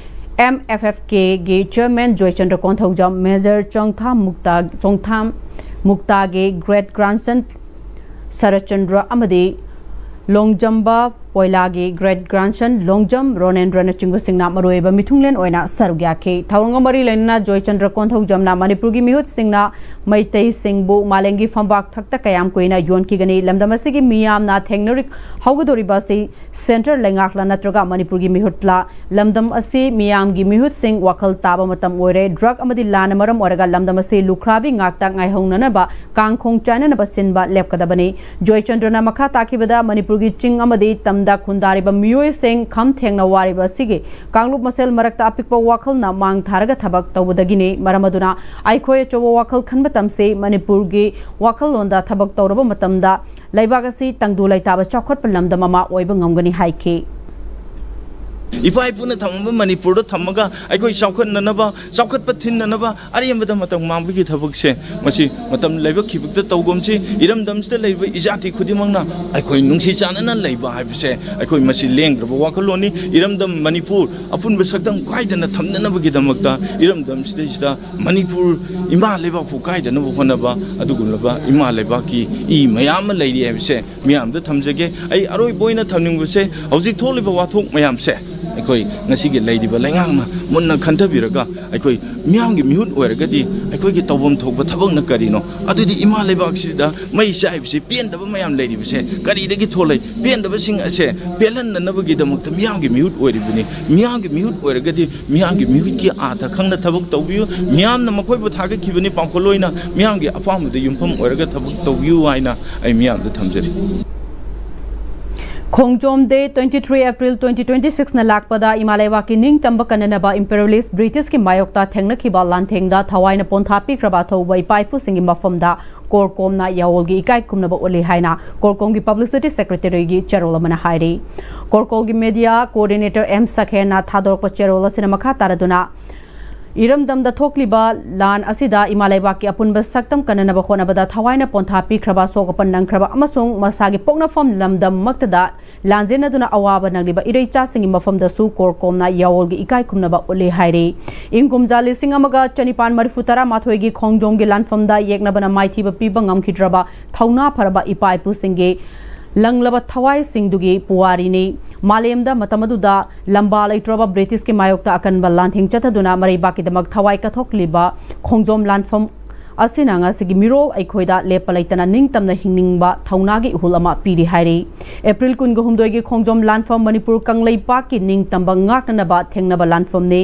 M F F K ꯒꯤ chairman Joychandra Konthoujam, Major ꯆꯣꯡꯊꯥꯝ ꯃꯨꯛꯇꯥ, ꯆꯣꯡꯊꯥꯝ ꯃꯨꯛꯇꯥꯒꯤ great grandson Saratchandra ꯑꯃꯗꯤ ꯂꯣꯡꯖꯝꯕ ꯄꯣꯏꯂꯥꯒꯤ great grandson Longjam ꯔꯣꯅꯦꯟꯗ꯭ꯔꯅꯆꯤꯡꯕꯁꯤꯡꯅ ꯃꯔꯨꯑꯣꯏꯕ ꯃꯤꯊꯨꯡꯂꯦꯟ ꯑꯣꯏꯅ ꯁꯔꯨꯛ ꯌꯥꯈꯤ꯫ ꯊꯧꯔꯝꯒ ꯃꯔꯤ ꯂꯩꯅꯅ ꯖꯣꯏꯆꯟꯗ꯭ꯔ ꯀꯣꯟꯊꯧꯖꯝꯅ ꯃꯅꯤꯄꯨꯔꯒꯤ ꯃꯤꯍꯨꯠꯁꯤꯡꯅ ꯃꯩꯇꯩꯁꯤꯡꯕꯨ ꯃꯥꯂꯦꯝꯒꯤ ꯐꯝꯕꯥꯛ ꯊꯛꯇ ꯀꯌꯥꯝ ꯀꯨꯏꯅ ꯌꯣꯟꯈꯤꯒꯅꯤ? ꯂꯝꯗꯝ ꯑꯁꯤꯒꯤ ꯃꯤꯌꯥꯝꯅ ꯊꯦꯡꯅꯔꯤ ꯍꯧꯒꯗꯧꯔꯤꯕ ꯑꯁꯤ centre ꯂꯩꯉꯥꯛꯂ ꯅꯠꯇ꯭ꯔꯒ ꯃꯅꯤꯄꯨꯔꯒꯤ ꯃꯤꯍꯨꯠꯂ? ꯂꯝꯗꯝ ꯑꯁꯤ ꯃꯤꯌꯥꯝꯒꯤ ꯃꯤꯍꯨꯠꯁꯤꯡ ꯋꯥꯈꯜ ꯇꯥꯕ ꯃꯇꯝ ꯑꯣꯏꯔꯦ꯫ Drug ꯑꯃꯗꯤ ꯂꯥꯟꯅ ꯃꯔꯝ ꯑꯣꯏꯔꯒ ꯂꯝꯗꯝ ꯑꯁꯤ ꯂꯨꯈ꯭ꯔꯥꯕꯤ ꯉꯥꯛꯇ ꯉꯥꯏꯍꯧꯅꯅꯕ ꯀꯥꯡꯈꯣꯡ ꯆꯥꯏꯅꯅꯕ ꯁꯤꯟꯕ ꯂꯦꯞꯀꯗꯕꯅꯤ꯫ ꯖꯣꯏꯆꯟꯗ꯭ꯔꯅ ꯃꯈꯥ ꯇꯥꯈꯤꯕꯗ ꯃꯅꯤꯄꯨꯔꯒꯤ ꯆꯤꯡ ꯑꯃꯗꯤ ꯇꯝꯗ ꯈꯨꯟꯗꯥꯔꯤꯕ ꯃꯤꯑꯣꯏꯁꯤꯡ ꯈꯝ ꯊꯦꯡꯅ ꯋꯥꯔꯤꯕ ꯑꯁꯤꯒꯤ ꯀꯥꯡꯂꯨꯞ ꯃꯁꯦꯜ ꯃꯔꯛꯇ ꯑꯄꯤꯛꯄ ꯋꯥꯈꯜꯅ ꯃꯥꯡ ꯊꯥꯔꯒ ꯊꯕꯛ ꯇꯧꯕꯗꯒꯤꯅꯤ꯫ ꯃꯔꯝ ꯑꯗꯨꯅ ꯑꯩꯈꯣꯏ ꯑꯆꯧꯕ ꯋꯥꯈꯜ ꯈꯟꯕ ꯇꯝꯁꯤ꯫ ꯃꯅꯤꯄꯨꯔꯒꯤ ꯋꯥꯈꯜꯂꯣꯟꯗ ꯊꯕꯛ ꯇꯧꯔꯕ ꯃꯇꯝꯗ ꯂꯩꯕꯥꯛ ꯑꯁꯤ ꯇꯪꯗꯨ ꯂꯩꯇꯥꯕ ꯆꯥꯎꯈꯠꯄ ꯂꯝꯗꯝ ꯑꯃ ꯑꯣꯏꯕ ꯉꯝꯒꯅꯤ ꯍꯥꯏꯈꯤ꯫ ꯏꯄꯥ ꯏꯄꯨꯅ ꯊꯝꯃꯝꯕ ꯃꯅꯤꯄꯨꯔꯗ ꯊꯝꯃꯒ ꯑꯩꯈꯣꯏ ꯆꯥꯎꯈꯠꯅꯅꯕ, ꯆꯥꯎꯈꯠꯄ ꯊꯤꯟꯅꯅꯕ ꯑꯔꯦꯝꯕꯗ ꯃꯇꯝ ꯃꯥꯡꯕꯒꯤ ꯊꯕꯛꯁꯦ ꯃꯁꯤ ꯃꯇꯝ ꯂꯥꯏꯕꯛ ꯈꯤꯕꯗ ꯇꯧꯒꯨꯝꯁꯤ꯫ ꯏꯔꯝꯗꯝꯁꯤꯗ ꯂꯩꯔꯤꯕ ꯏꯖꯥꯇꯤ ꯈꯨꯗꯤꯡꯃꯛꯅ ꯑꯩꯈꯣꯏ ꯅꯨꯡꯁꯤ ꯆꯥꯟꯅꯅ ꯂꯩꯕ ꯍꯥꯏꯕꯁꯦ ꯑꯩꯈꯣꯏ ꯃꯁꯤ ꯂꯦꯡꯗ꯭ꯔꯕ ꯋꯥꯈꯜꯂꯣꯟꯅꯤ꯫ ꯏꯔꯝꯗꯝ ꯃꯅꯤꯄꯨꯔ ꯑꯄꯨꯟꯕ ꯁꯛꯇꯝ ꯀꯥꯏꯗꯅ ꯊꯝꯅꯅꯕꯒꯤꯗꯃꯛꯇ ꯏꯔꯝꯗꯝꯁꯤꯗꯩꯁꯤꯗ ꯃꯅꯤꯄꯨꯔ ꯏꯃꯥ ꯂꯩꯕꯥꯛꯄꯨ ꯀꯥꯏꯗꯅꯕ ꯍꯣꯠꯅꯕ ꯑꯗꯨꯒꯨꯝꯂꯕ ꯏꯃꯥ ꯂꯩꯕꯥꯛꯀꯤ ꯏ ꯃꯌꯥꯝ ꯑꯃ ꯂꯩꯔꯤ ꯍꯥꯏꯕꯁꯦ ꯃꯤꯌꯥꯝꯗ ꯊꯝꯖꯒꯦ꯫ ꯑꯩ ꯑꯔꯣꯏꯕ ꯑꯣꯏꯅ ꯊꯝꯅꯤꯡꯕꯁꯦ ꯍꯧꯖꯤꯛ ꯊꯣꯛꯂꯤꯕ ꯋꯥꯊꯣꯛ ꯃꯌꯥꯝꯁꯦ ꯑꯩꯈꯣꯏ ꯉꯁꯤꯒꯤ ꯂꯩꯔꯤꯕ ꯂꯩꯉꯥꯛꯅ ꯃꯨꯟꯅ ꯈꯟꯊꯕꯤꯔꯒ ꯑꯩꯈꯣꯏ ꯃꯤꯌꯥꯝꯒꯤ ꯃꯤꯍꯨꯠ ꯑꯣꯏꯔꯒꯗꯤ ꯑꯩꯈꯣꯏꯒꯤ ꯇꯧꯐꯝ ꯊꯣꯛꯄ ꯊꯕꯛꯅ ꯀꯔꯤꯅꯣ? ꯑꯗꯨꯗꯤ ꯏꯃꯥ ꯂꯩꯕꯥꯛꯁꯤꯗ ꯃꯩ ꯆꯥꯏꯕꯁꯤ ꯄꯦꯟꯗꯕ ꯃꯌꯥꯝ ꯂꯩꯔꯤꯕꯁꯦ ꯀꯔꯤꯗꯒꯤ ꯊꯣꯛꯂꯛꯏ? ꯄꯦꯟꯗꯕꯁꯤꯡ ꯑꯁꯦ ꯄꯦꯜꯍꯟꯅꯅꯕꯒꯤꯗꯃꯛꯇ ꯃꯤꯌꯥꯝꯒꯤ ꯃꯤꯍꯨꯠ ꯑꯣꯏꯔꯤꯕꯅꯤ꯫ ꯃꯤꯌꯥꯝꯒꯤ ꯃꯤꯍꯨꯠ ꯑꯣꯏꯔꯒꯗꯤ ꯃꯤꯌꯥꯝꯒꯤ ꯃꯤꯍꯨꯠꯀꯤ ꯑꯥꯔꯊ ꯈꯪꯅ ꯊꯕꯛ ꯇꯧꯕꯤꯌꯨ꯫ ꯃꯤꯌꯥꯝꯅ ꯃꯈꯣꯏꯕꯨ ꯊꯥꯒꯠꯈꯤꯕꯅꯤ ꯄꯥꯡꯈꯣꯜ ꯑꯣꯏꯅ꯫ ꯃꯤꯌꯥꯝꯒꯤ ꯑꯄꯥꯝꯕꯗ ꯌꯨꯝꯐꯝ ꯑꯣꯏꯔꯒ ꯊꯕꯛ ꯇꯧꯕꯤꯌꯨ ꯍꯥꯏꯅ ꯑꯩ ꯃꯤꯌꯥꯝꯗ ꯊꯝꯖꯔꯤ꯫ Khongjom Day, twenty-three April twenty twenty-six ꯅ ꯂꯥꯛꯄꯗ ꯏꯃꯥ ꯂꯩꯕꯥꯛꯀꯤ ꯅꯤꯡꯇꯝꯕ ꯀꯟꯅꯅꯕ imperialist British ꯀꯤ ꯃꯥꯌꯣꯛꯇ ꯊꯦꯡꯅꯈꯤꯕ ꯂꯥꯟꯊꯦꯡꯗ ꯊꯋꯥꯏꯅ ꯄꯣꯟꯊꯥ ꯄꯤꯈ꯭ꯔꯕ ꯑꯊꯧꯕ ꯏꯄꯥ ꯏꯄꯨꯁꯤꯡꯒꯤ ꯃꯐꯝꯗ ꯀꯣꯔꯀꯣꯝꯅ ꯌꯥꯑꯣꯜꯒꯤ ꯏꯀꯥꯏ ꯈꯨꯝꯅꯕ ꯎꯠꯂꯤ ꯍꯥꯏꯅ ꯀꯣꯔꯀꯣꯝꯒꯤ publicity secretary ꯒꯤ ꯆꯦꯔꯣꯜ ꯑꯃꯅ ꯍꯥꯏꯔꯤ꯫ ꯀꯣꯔꯀꯣꯝꯒꯤ media coordinator M ꯁꯈꯦꯟꯅ ꯊꯥꯗꯣꯔꯛꯄ ꯆꯦꯔꯣꯜ ꯑꯁꯤꯅ ꯃꯈꯥ ꯇꯥꯔꯗꯨꯅ, ꯏꯔꯝꯗꯝꯗ ꯊꯣꯛꯂꯤꯕ ꯂꯥꯟ ꯑꯁꯤꯗ ꯏꯃꯥ ꯂꯩꯕꯥꯛꯀꯤ ꯑꯄꯨꯟꯕ ꯁꯛꯇꯝ ꯀꯟꯅꯅꯕ ꯍꯣꯠꯅꯕꯗ ꯊꯋꯥꯏꯅ ꯄꯣꯟꯊꯥ ꯄꯤꯈ꯭ꯔꯕ, ꯑꯁꯣꯛ ꯑꯄꯟ ꯅꯪꯈ꯭ꯔꯕ ꯑꯃꯁꯨꯡ ꯃꯁꯥꯒꯤ ꯄꯣꯛꯅꯐꯝ ꯂꯝꯗꯝꯃꯛꯇꯗ ꯂꯥꯟꯖꯦꯟꯅꯗꯨꯅ ꯑꯋꯥꯕ ꯅꯪꯂꯤꯕ ꯏꯔꯩꯆꯥꯁꯤꯡꯒꯤ ꯃꯐꯝꯗꯁꯨ ꯀꯣꯔꯀꯣꯝꯅ ꯌꯥꯑꯣꯜꯒꯤ ꯏꯀꯥꯏ ꯈꯨꯝꯅꯕ ꯎꯠꯂꯤ ꯍꯥꯏꯔꯤ꯫ ꯏꯪ ꯀꯨꯝꯖꯥ ꯂꯤꯁꯤꯡ ꯑꯃꯒ ꯆꯅꯤꯄꯥꯟ ꯃꯔꯤꯐꯨ ꯇꯔꯥꯃꯥꯊꯣꯏꯒꯤ ꯈꯣꯡꯖꯣꯝꯒꯤ ꯂꯥꯟꯐꯝꯗ ꯌꯦꯛꯅꯕꯅ ꯃꯥꯏꯊꯤꯕ ꯄꯤꯕ ꯉꯝꯈꯤꯗ꯭ꯔꯕ ꯊꯧꯅꯥ ꯐꯔꯕ ꯏꯄꯥ ꯏꯄꯨꯁꯤꯡꯒꯤ ꯂꯪꯂꯕ ꯊꯋꯥꯏꯁꯤꯡꯗꯨꯒꯤ ꯄꯨꯋꯥꯔꯤꯅꯤ꯫ ꯃꯥꯂꯦꯝꯗ ꯃꯇꯝ ꯑꯗꯨꯗ ꯂꯝꯕꯥ ꯂꯩꯇ꯭ꯔꯕ British ꯀꯤ ꯃꯥꯌꯣꯛꯇ ꯑꯀꯟꯕ ꯂꯥꯟꯊꯦꯡ ꯆꯠꯊꯗꯨꯅ ꯃꯔꯩꯕꯥꯛꯀꯤꯗꯃꯛ ꯊꯋꯥꯏ ꯀꯠꯊꯣꯛꯂꯤꯕ ꯈꯣꯡꯖꯣꯝ ꯂꯥꯟꯐꯝ ꯑꯁꯤꯅ ꯉꯁꯤꯒꯤ ꯃꯤꯔꯣꯜ ꯑꯩꯈꯣꯏꯗ ꯂꯦꯞꯄ ꯂꯩꯇꯅ ꯅꯤꯡꯇꯝꯅ ꯍꯤꯡꯅꯤꯡꯕ ꯊꯧꯅꯥꯒꯤ ꯏꯍꯨꯜ ꯑꯃ ꯄꯤꯔꯤ ꯍꯥꯏꯔꯤ꯫ ꯑꯦꯄ꯭ꯔꯤꯜ ꯀꯨꯟꯒ ꯍꯨꯝꯗꯣꯏꯒꯤ ꯈꯣꯡꯖꯣꯝ ꯂꯥꯟꯐꯝ ꯃꯅꯤꯄꯨꯔ ꯀꯪꯂꯩꯄꯥꯛꯀꯤ ꯅꯤꯡꯇꯝꯕ ꯉꯥꯛꯅꯅꯕ ꯊꯦꯡꯅꯕ ꯂꯥꯟꯐꯝꯅꯤ꯫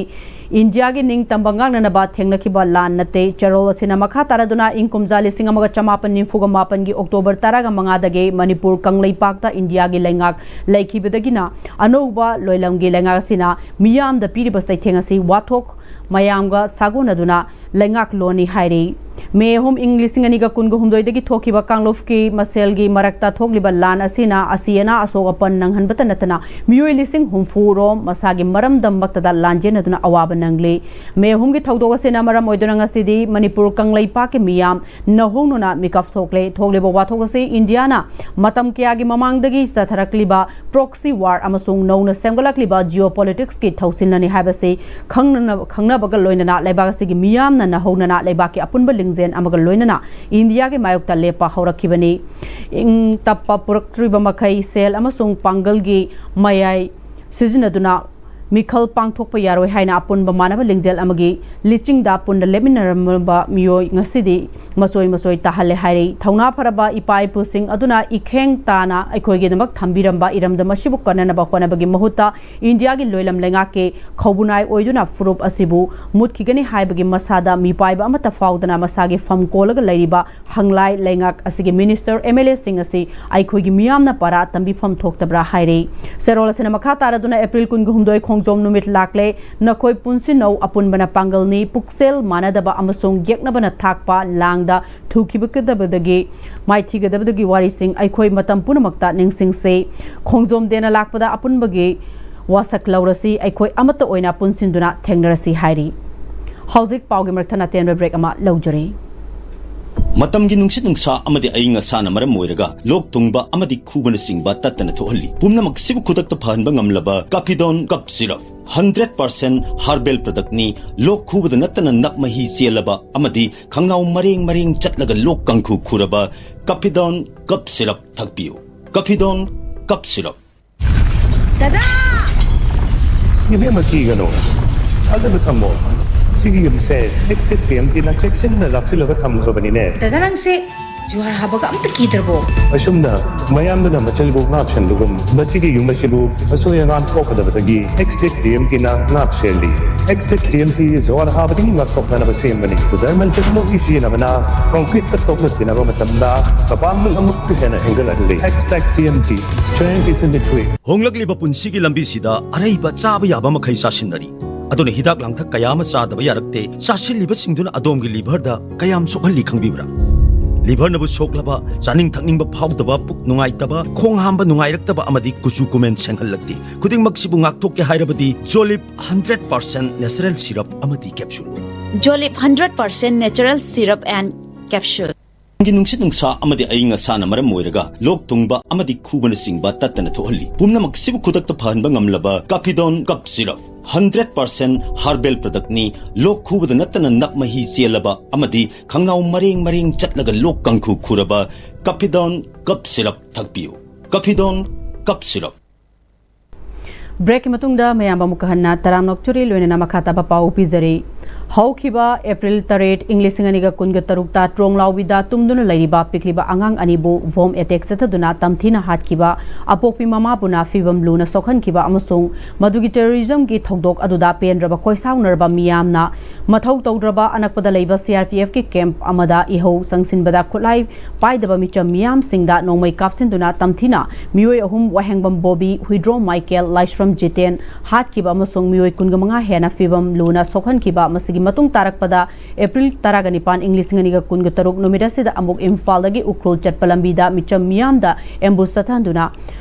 ꯏꯟꯗꯤꯌꯥꯒꯤ ꯅꯤꯡꯇꯝꯕ ꯉꯥꯛꯅꯅꯕ ꯊꯦꯡꯅꯈꯤꯕ ꯂꯥꯟ ꯅꯠꯇꯦ꯫ ꯆꯦꯔꯣꯜ ꯑꯁꯤꯅ ꯃꯈꯥ ꯇꯥꯔꯗꯨꯅ ꯏꯪ ꯀꯨꯝꯖꯥ ꯂꯤꯁꯤꯡ ꯑꯃꯒ ꯆꯃꯥꯄꯟ ꯅꯤꯐꯨꯒ ꯃꯥꯄꯟꯒꯤ ꯑꯣꯛꯇꯣꯕꯔ ꯇꯔꯥꯒ ꯃꯉꯥꯗꯒꯤ ꯃꯅꯤꯄꯨꯔ ꯀꯪꯂꯩꯄꯥꯛꯇ ꯏꯟꯗꯤꯌꯥꯒꯤ ꯂꯩꯉꯥꯛ ꯂꯩꯈꯤꯕꯗꯒꯤꯅ ꯑꯅꯧꯕ ꯂꯣꯏꯂꯝꯒꯤ ꯂꯩꯉꯥꯛ ꯑꯁꯤꯅ ꯃꯤꯌꯥꯝꯗ ꯄꯤꯔꯤꯕ ꯆꯩꯊꯦꯡ ꯑꯁꯤ ꯋꯥꯊꯣꯛ ꯃꯌꯥꯝꯒ ꯁꯥꯒꯣꯟꯅꯗꯨꯅ ꯂꯩꯉꯥꯛꯂꯣꯟꯅꯤ ꯍꯥꯏꯔꯤ꯫ ꯃꯦ ꯑꯍꯨꯝ ꯏꯪ ꯂꯤꯁꯤꯡ ꯑꯅꯤꯒ ꯀꯨꯟꯒ ꯍꯨꯝꯗꯣꯏꯗꯒꯤ ꯊꯣꯛꯈꯤꯕ ꯀꯥꯡꯂꯨꯞꯀꯤ ꯃꯁꯦꯜꯒꯤ ꯃꯔꯛꯇ ꯊꯣꯛꯂꯤꯕ ꯂꯥꯟ ꯑꯁꯤꯅ ꯑꯁꯤ ꯑꯅꯥ ꯑꯁꯣꯛ ꯑꯄꯟ ꯅꯪꯍꯟꯕꯇ ꯅꯠꯇꯅ ꯃꯤꯑꯣꯏ ꯂꯤꯁꯤꯡ ꯍꯨꯝꯐꯨ ꯔꯣꯝ ꯃꯁꯥꯒꯤ ꯃꯔꯝꯗꯝꯃꯛꯇꯗ ꯂꯥꯟꯖꯦꯟꯅꯗꯨꯅ ꯑꯋꯥꯕ ꯅꯪꯂꯤ꯫ ꯃꯦ ꯑꯍꯨꯝꯒꯤ ꯊꯧꯗꯣꯛ ꯑꯁꯤꯅ ꯃꯔꯝ ꯑꯣꯏꯗꯨꯅ ꯉꯁꯤꯗꯤ ꯃꯅꯤꯄꯨꯔ ꯀꯪꯂꯩꯄꯥꯛꯀꯤ ꯃꯤꯌꯥꯝ ꯅꯧꯍꯧꯅꯅ ꯃꯤꯀꯞ ꯊꯣꯛꯂꯦ꯫ ꯊꯣꯛꯂꯤꯕ ꯋꯥꯊꯣꯛ ꯑꯁꯤ ꯏꯟꯗꯤꯌꯥꯅ ꯃꯇꯝ ꯀꯌꯥꯒꯤ ꯃꯃꯥꯡꯗꯒꯤ ꯆꯠꯊꯔꯛꯂꯤꯕ proxy war ꯑꯃꯁꯨꯡ ꯅꯧꯅ ꯁꯦꯝꯒꯠꯂꯛꯂꯤꯕ geopolitics ꯀꯤ ꯊꯧꯁꯤꯜꯅꯅꯤ ꯍꯥꯏꯕꯁꯤ ꯈꯪꯅꯅ-, ꯈꯪꯅꯕꯒ ꯂꯣꯏꯅꯅ ꯂꯩꯕꯥꯛ ꯑꯁꯤꯒꯤ ꯃꯤꯌꯥꯝꯅ ꯅꯧꯍꯧꯅꯅ ꯂꯩꯕꯥꯛꯀꯤ ꯑꯄꯨꯟꯕ ꯂꯤꯡꯖꯦꯜ ꯑꯃꯒ ꯂꯣꯏꯅꯅ ꯏꯟꯗꯤꯌꯥꯒꯤ ꯃꯥꯌꯣꯛꯇ ꯂꯦꯞꯄ ꯍꯧꯔꯛꯈꯤꯕꯅꯤ꯫ ꯏꯪ ꯇꯞꯄ ꯄꯨꯔꯛꯇ꯭ꯔꯤꯕ ꯃꯈꯩ ꯁꯦꯜ ꯑꯃꯁꯨꯡ ꯄꯥꯡꯒꯜꯒꯤ ꯃꯌꯥꯏ ꯁꯤꯖꯤꯟꯅꯗꯨꯅ ꯃꯤꯈꯜ ꯄꯥꯡꯊꯣꯛꯄ ꯌꯥꯔꯣꯏ ꯍꯥꯏꯅ ꯑꯄꯨꯟꯕ ꯃꯥꯟꯅꯕ ꯂꯤꯡꯖꯦꯜ ꯑꯃꯒꯤ ꯂꯤꯆꯤꯡꯗ ꯄꯨꯟꯅ ꯂꯦꯞꯃꯤꯟꯅꯔꯝꯕ ꯃꯤꯑꯣꯏ ꯉꯁꯤꯗꯤ ꯃꯆꯣꯏ ꯃꯆꯣꯏ ꯇꯥꯍꯜꯂꯦ ꯍꯥꯏꯔꯤ꯫ ꯊꯧꯅꯥ ꯐꯔꯕ ꯏꯄꯥ ꯏꯄꯨꯁꯤꯡ ꯑꯗꯨꯅ ꯏꯈꯦꯡ ꯇꯥꯅ ꯑꯩꯈꯣꯏꯒꯤꯗꯃꯛ ꯊꯝꯕꯤꯔꯝꯕ ꯏꯔꯝꯗꯝ ꯑꯁꯤꯕꯨ ꯀꯟꯅꯅꯕ ꯍꯣꯠꯅꯕꯒꯤ ꯃꯍꯨꯠꯇ ꯏꯟꯗꯤꯌꯥꯒꯤ ꯂꯣꯏꯂꯝ ꯂꯩꯉꯥꯛꯀꯤ ꯈꯧꯕꯨꯅꯥꯏ ꯑꯣꯏꯗꯨꯅ ꯐꯨꯔꯨꯞ ꯑꯁꯤꯕꯨ ꯃꯨꯠꯈꯤꯒꯅꯤ ꯍꯥꯏꯕꯒꯤ ꯃꯁꯥꯗ ꯃꯤꯄꯥꯏꯕ ꯑꯃꯠꯇ ꯐꯥꯎꯗꯅ ꯃꯁꯥꯒꯤ ꯐꯝ ꯀꯣꯜꯂꯒ ꯂꯩꯔꯤꯕ ꯍꯪꯂꯥꯏ ꯂꯩꯉꯥꯛ ꯑꯁꯤꯒꯤ ꯃꯤꯅꯤꯁꯇꯔ, ꯑꯦꯝ ꯑꯦꯜ ꯑꯦꯁꯤꯡ ꯑꯁꯤ ꯑꯩꯈꯣꯏꯒꯤ ꯃꯤꯌꯥꯝꯅ ꯄꯔꯥ ꯇꯝꯕꯤꯐꯝ ꯊꯣꯛꯇꯕ꯭ꯔꯥ ꯍꯥꯏꯔꯤ꯫ ꯆꯦꯔꯣꯜ ꯑꯁꯤꯅ ꯃꯈꯥ ꯇꯥꯔꯗꯨꯅ ꯑꯦꯄ꯭ꯔꯤꯜ ꯀꯨꯟꯒ ꯍꯨꯝꯗꯣꯏ ꯈꯣꯡꯖꯣꯝ ꯅꯨꯃꯤꯠ ꯂꯥꯛꯂꯦ, ꯅꯈꯣꯏ ꯄꯨꯟꯁꯤꯟꯅꯧ, ꯑꯄꯨꯟꯕꯅ ꯄꯥꯡꯒꯜꯅꯤ, ꯄꯨꯛꯆꯦꯜ ꯃꯥꯟꯅꯗꯕ ꯑꯃꯁꯨꯡ ꯌꯦꯛꯅꯕꯅ ꯊꯥꯛꯄ ꯂꯥꯡꯗ ꯊꯨꯈꯤꯕꯒꯗꯕꯗꯒꯤ ꯃꯥꯏꯊꯤꯒꯗꯕꯗꯒꯤ ꯋꯥꯔꯤꯁꯤꯡ ꯑꯩꯈꯣꯏ ꯃꯇꯝ ꯄꯨꯝꯅꯃꯛꯇ ꯅꯤꯡꯁꯤꯡꯁꯤ꯫ ꯈꯣꯡꯖꯣꯝ ꯗꯦꯅ ꯂꯥꯛꯄꯗ ꯑꯄꯨꯟꯕꯒꯤ ꯋꯥꯁꯛ ꯂꯧꯔꯁꯤ, ꯑꯩꯈꯣꯏ ꯑꯃꯠꯇ ꯑꯣꯏꯅ ꯄꯨꯟꯁꯤꯟꯗꯨꯅ ꯊꯦꯡꯅꯔꯁꯤ ꯍꯥꯏꯔꯤ꯫ ꯍꯧꯖꯤꯛ ꯄꯥꯎꯒꯤ ꯃꯔꯛ ꯊꯠꯅ ꯇꯦꯟꯕ ꯕ꯭ꯔꯦꯛ ꯑꯃ ꯂꯧꯖꯔꯤ꯫ ꯃꯇꯝꯒꯤ ꯅꯨꯡꯁꯤꯠ ꯅꯨꯡꯁꯥ ꯑꯃꯗꯤ ꯑꯏꯪ ꯑꯁꯥꯅ ꯃꯔꯝ ꯑꯣꯏꯔꯒ ꯂꯣꯛ ꯊꯨꯡꯕ ꯑꯃꯗꯤ ꯈꯨꯕꯅꯆꯤꯡꯕ ꯇꯠꯇꯅ ꯊꯣꯛꯍꯜꯂꯤ꯫ ꯄꯨꯝꯅꯃꯛꯁꯤꯕꯨ ꯈꯨꯗꯛꯇ ꯐꯍꯟꯕ ꯉꯝꯂꯕ ꯀꯥꯐꯤꯗꯣꯟ cough syrup. Hundred percent herbal ꯄ꯭ꯔꯗꯛꯅꯤ꯫ ꯂꯣꯛ ꯈꯨꯕꯗ ꯅꯠꯇꯅ ꯅꯞ ꯃꯍꯤ ꯆꯦꯜꯂꯕ ꯑꯃꯗꯤ ꯈꯪꯅꯥꯎ ꯃꯔꯦꯡ ꯃꯔꯦꯡ ꯆꯠꯂꯒ ꯂꯣꯛ ꯀꯥꯡꯈꯨ ꯈꯨꯔꯕ ꯀꯥꯐꯤꯗꯣꯟ ꯀꯞ ꯁꯤꯔꯞ ꯊꯛꯄꯤꯌꯨ꯫ ꯀꯥꯐꯤꯗꯣꯟ cough syrup. ꯗꯗꯥ! ꯏꯕꯦꯝꯃ, ꯀꯤꯒꯅꯨ꯫ ꯊꯥꯖꯕ ꯊꯝꯃꯣ꯫ ꯁꯤꯒꯤ ꯌꯨꯝꯁꯦ ꯑꯦꯛꯁꯇꯦꯛ ꯇꯤ ꯑꯦꯝ ꯇꯤꯅ ꯆꯦꯛꯁꯤꯟꯅ ꯂꯥꯛꯁꯤꯜꯂꯒ ꯊꯝꯈ꯭ꯔꯕꯅꯤꯅꯦ꯫ ꯗꯗꯥ, ꯅꯪꯁꯦ ꯖꯨꯍꯥꯔ ꯍꯥꯕꯒ ꯑꯝꯇ ꯀꯤꯗ꯭ꯔꯕꯣ? ꯑꯁꯨꯝꯅ ꯃꯌꯥꯝꯗꯨꯅ ꯃꯆꯜꯕꯨ ꯉꯥꯛꯁꯟꯕꯒꯨꯝ, ꯃꯁꯤꯒꯤ ꯌꯨꯝ ꯑꯁꯤꯕꯨ ꯑꯁꯣꯏ ꯑꯉꯥꯝ ꯊꯣꯛꯀꯗꯕꯗꯒꯤ ꯑꯦꯛꯁꯇꯦꯛ ꯇꯤ ꯑꯦꯝ ꯇꯤꯅ ꯉꯥꯛ ꯁꯦꯜꯂꯤ꯫ ꯑꯦꯛꯁꯇꯦꯛ ꯇꯤ ꯑꯦꯝ ꯇꯤ ꯖꯨꯍꯥꯔ ꯍꯥꯕꯗꯒꯤ ꯉꯥꯛꯊꯣꯛꯅꯅꯕ ꯁꯦꯝꯕꯅꯤ꯫ ꯖꯔꯃꯟ ꯇꯦꯛꯅꯣꯂꯣꯖꯤ ꯁꯤꯖꯤꯟꯅꯕꯅ ꯀꯣꯟꯀ꯭ꯔꯤꯠꯀ ꯇꯣꯛꯅ ꯇꯤꯟꯅꯕ ꯃꯇꯝꯗ ꯃꯄꯥꯡꯒꯜ ꯑꯃꯨꯛꯀ ꯍꯦꯟꯅ ꯍꯦꯟꯒꯠꯍꯜꯂꯤ꯫ ꯑꯦꯛꯁꯇꯦꯛ T M T, strength is in the grit. ꯍꯣꯡꯂꯛꯂꯤꯕ ꯄꯨꯟꯁꯤꯒꯤ ꯂꯝꯕꯤꯁꯤꯗ ꯑꯔꯩꯕ ꯆꯥꯕ ꯌꯥꯕ ꯃꯈꯩ ꯆꯥꯁꯤꯟꯅꯔꯤ꯫ ꯑꯗꯨꯅ ꯍꯤꯗꯥꯛ ꯂꯥꯡꯊꯛ ꯀꯌꯥ ꯑꯃ ꯆꯥꯗꯕ ꯌꯥꯔꯛꯇꯦ꯫ ꯆꯥꯁꯤꯜꯂꯤꯕꯁꯤꯡꯗꯨꯅ ꯑꯗꯣꯝꯒꯤ ꯂꯤꯚꯔꯗ ꯀꯌꯥꯝ ꯁꯣꯛꯍꯜꯂꯤ ꯈꯪꯕꯤꯕ꯭ꯔꯥ? ꯂꯤꯚꯔꯅꯕꯨ ꯁꯣꯛꯂꯕ, ꯆꯥꯅꯤꯡ ꯊꯛꯅꯤꯡꯕ ꯐꯥꯎꯗꯕ, ꯄꯨꯛ ꯅꯨꯡꯉꯥꯏꯇꯕ, ꯈꯣꯡ ꯍꯥꯝꯕ ꯅꯨꯡꯉꯥꯏꯔꯛꯇꯕ ꯑꯃꯗꯤ ꯀꯨꯆꯨ ꯀꯨꯃꯦꯟ ꯁꯦꯡꯍꯜꯂꯛꯇꯦ꯫ ꯈꯨꯗꯤꯡꯃꯛꯁꯤꯕꯨ ꯉꯥꯛꯊꯣꯛꯀꯦ ꯍꯥꯏꯔꯕꯗꯤ ꯖꯣꯂꯤꯞ ꯍꯟꯗ꯭ꯔꯦꯠ ꯄꯥꯔꯁꯦꯟ natural syrup ꯑꯃꯗꯤ capsule꯫ Jolip hundred percent natural syrup and capsule. ꯒꯤ ꯅꯨꯡꯁꯤꯠ ꯅꯨꯡꯁꯥ ꯑꯃꯗꯤ ꯑꯏꯪ ꯑꯁꯥꯅ ꯃꯔꯝ ꯑꯣꯏꯔꯒ ꯂꯣꯛ ꯊꯨꯡꯕ ꯑꯃꯗꯤ ꯈꯨꯕꯅꯆꯤꯡꯕ ꯇꯠꯇꯅ ꯊꯣꯛꯍꯜꯂꯤ꯫ ꯄꯨꯝꯅꯃꯛꯁꯤꯕꯨ ꯈꯨꯗꯛꯇ ꯐꯍꯟꯕ ꯉꯝꯂꯕ ꯀꯥꯐꯤꯗꯣꯟ cough syrup. Hundred percent herbal ꯄ꯭ꯔꯗꯛꯅꯤ꯫ ꯂꯣꯛ ꯈꯨꯕꯗ ꯅꯠꯇꯅ ꯅꯞ ꯃꯍꯤ ꯆꯦꯜꯂꯕ ꯑꯃꯗꯤ ꯈꯪꯅꯥꯎ ꯃꯔꯦꯡ ꯃꯔꯦꯡ ꯆꯠꯂꯒ ꯂꯣꯛ ꯀꯥꯡꯈꯨ ꯈꯨꯔꯕ ꯀꯥꯐꯤꯗꯣꯟ ꯀꯞ ꯁꯤꯔꯞ ꯊꯛꯄꯤꯌꯨ꯫ ꯀꯥꯐꯤꯗꯣꯟ cough syrup. ꯕ꯭ꯔꯦꯛꯀꯤ ꯃꯇꯨꯡꯗ ꯃꯌꯥꯝ ꯑꯃꯨꯛꯀ ꯍꯟꯅ ꯇꯔꯥꯝꯅ ꯑꯣꯛꯆꯔꯤ, ꯂꯣꯏꯅꯅ ꯃꯈꯥ ꯇꯥꯕ ꯄꯥꯎ ꯄꯤꯖꯔꯤ꯫ ꯍꯧꯈꯤꯕ ꯑꯦꯄ꯭ꯔꯤꯜ ꯇꯔꯦꯠ, ꯏꯪ ꯂꯤꯁꯤꯡ ꯑꯅꯤꯒ ꯀꯨꯟꯒ ꯇꯔꯨꯛꯇ ꯇ꯭ꯔꯣꯡ ꯂꯥꯎꯕꯤꯗ ꯇꯨꯝꯗꯨꯅ ꯂꯩꯔꯤꯕ ꯄꯤꯛꯂꯤꯕ ꯑꯉꯥꯡ ꯑꯅꯤꯕꯨ ꯕꯣꯝ ꯑꯦꯇꯦꯛ ꯆꯠꯊꯗꯨꯅ ꯇꯝꯊꯤꯅ ꯍꯥꯠꯈꯤꯕ ꯑꯄꯣꯛꯄꯤ ꯃꯃꯥꯕꯨꯅ ꯐꯤꯕꯝ ꯂꯨꯅ ꯁꯣꯛꯍꯟꯈꯤꯕ ꯑꯃꯁꯨꯡ ꯃꯗꯨꯒꯤ ꯇꯦꯔꯣꯔꯤꯖꯝꯒꯤ ꯊꯧꯗꯣꯛ ꯑꯗꯨꯗ ꯄꯦꯟꯗ꯭ꯔꯕ ꯈꯣꯏꯁꯥꯎꯅꯔꯕ ꯃꯤꯌꯥꯝꯅ ꯃꯊꯧ ꯇꯧꯗ꯭ꯔꯕ ꯑꯅꯛꯄꯗ ꯂꯩꯕ ꯁꯤ ꯑꯥꯔ ꯄꯤ ꯑꯦꯐꯀꯤ ꯀꯦꯝꯞ ꯑꯃꯗ ꯏꯍꯧ ꯆꯪꯁꯤꯟꯕꯗ ꯈꯨꯠꯂꯥꯏ ꯄꯥꯏꯗꯕ ꯃꯤꯆꯝ ꯃꯤꯌꯥꯝꯁꯤꯡꯗ ꯅꯣꯡꯃꯩ ꯀꯥꯞꯁꯤꯟꯗꯨꯅ ꯇꯝꯊꯤꯅ ꯃꯤꯑꯣꯏ ꯑꯍꯨꯝ, ꯋꯥꯍꯦꯡꯕꯝ ꯕꯣꯕꯤ, ꯍꯨꯏꯗ꯭ꯔꯣꯝ ꯃꯥꯏꯀꯦꯜ, ꯂꯥꯏꯁ꯭ꯔꯝ ꯖꯤꯇꯦꯟ, ꯍꯥꯠꯈꯤꯕ ꯑꯃꯁꯨꯡ ꯃꯤꯑꯣꯏ ꯀꯨꯟꯒ ꯃꯉꯥ ꯍꯦꯟꯅ ꯐꯤꯕꯝ ꯂꯨꯅ ꯁꯣꯛꯍꯟꯈꯤꯕ꯫ ꯃꯁꯤꯒꯤ ꯃꯇꯨꯡ ꯇꯥꯔꯛꯄꯗ ꯑꯦꯄ꯭ꯔꯤꯜ ꯇꯔꯥꯒ ꯅꯤꯄꯥꯟ, ꯏꯪ ꯂꯤꯁꯤꯡ ꯑꯅꯤꯒ ꯀꯨꯟꯒ ꯇꯔꯨꯛ ꯅꯨꯃꯤꯠ ꯑꯁꯤꯗ ꯑꯃꯨꯛ ꯏꯝꯐꯥꯜꯗꯒꯤ ꯎꯈ꯭ꯔꯨꯜ ꯆꯠꯄ ꯂꯝꯕꯤꯗ ꯃꯤꯆꯝ ꯃꯤꯌꯥꯝꯗ ꯑꯦꯝꯕꯨꯁ ꯆꯠꯊꯍꯟꯗꯨꯅ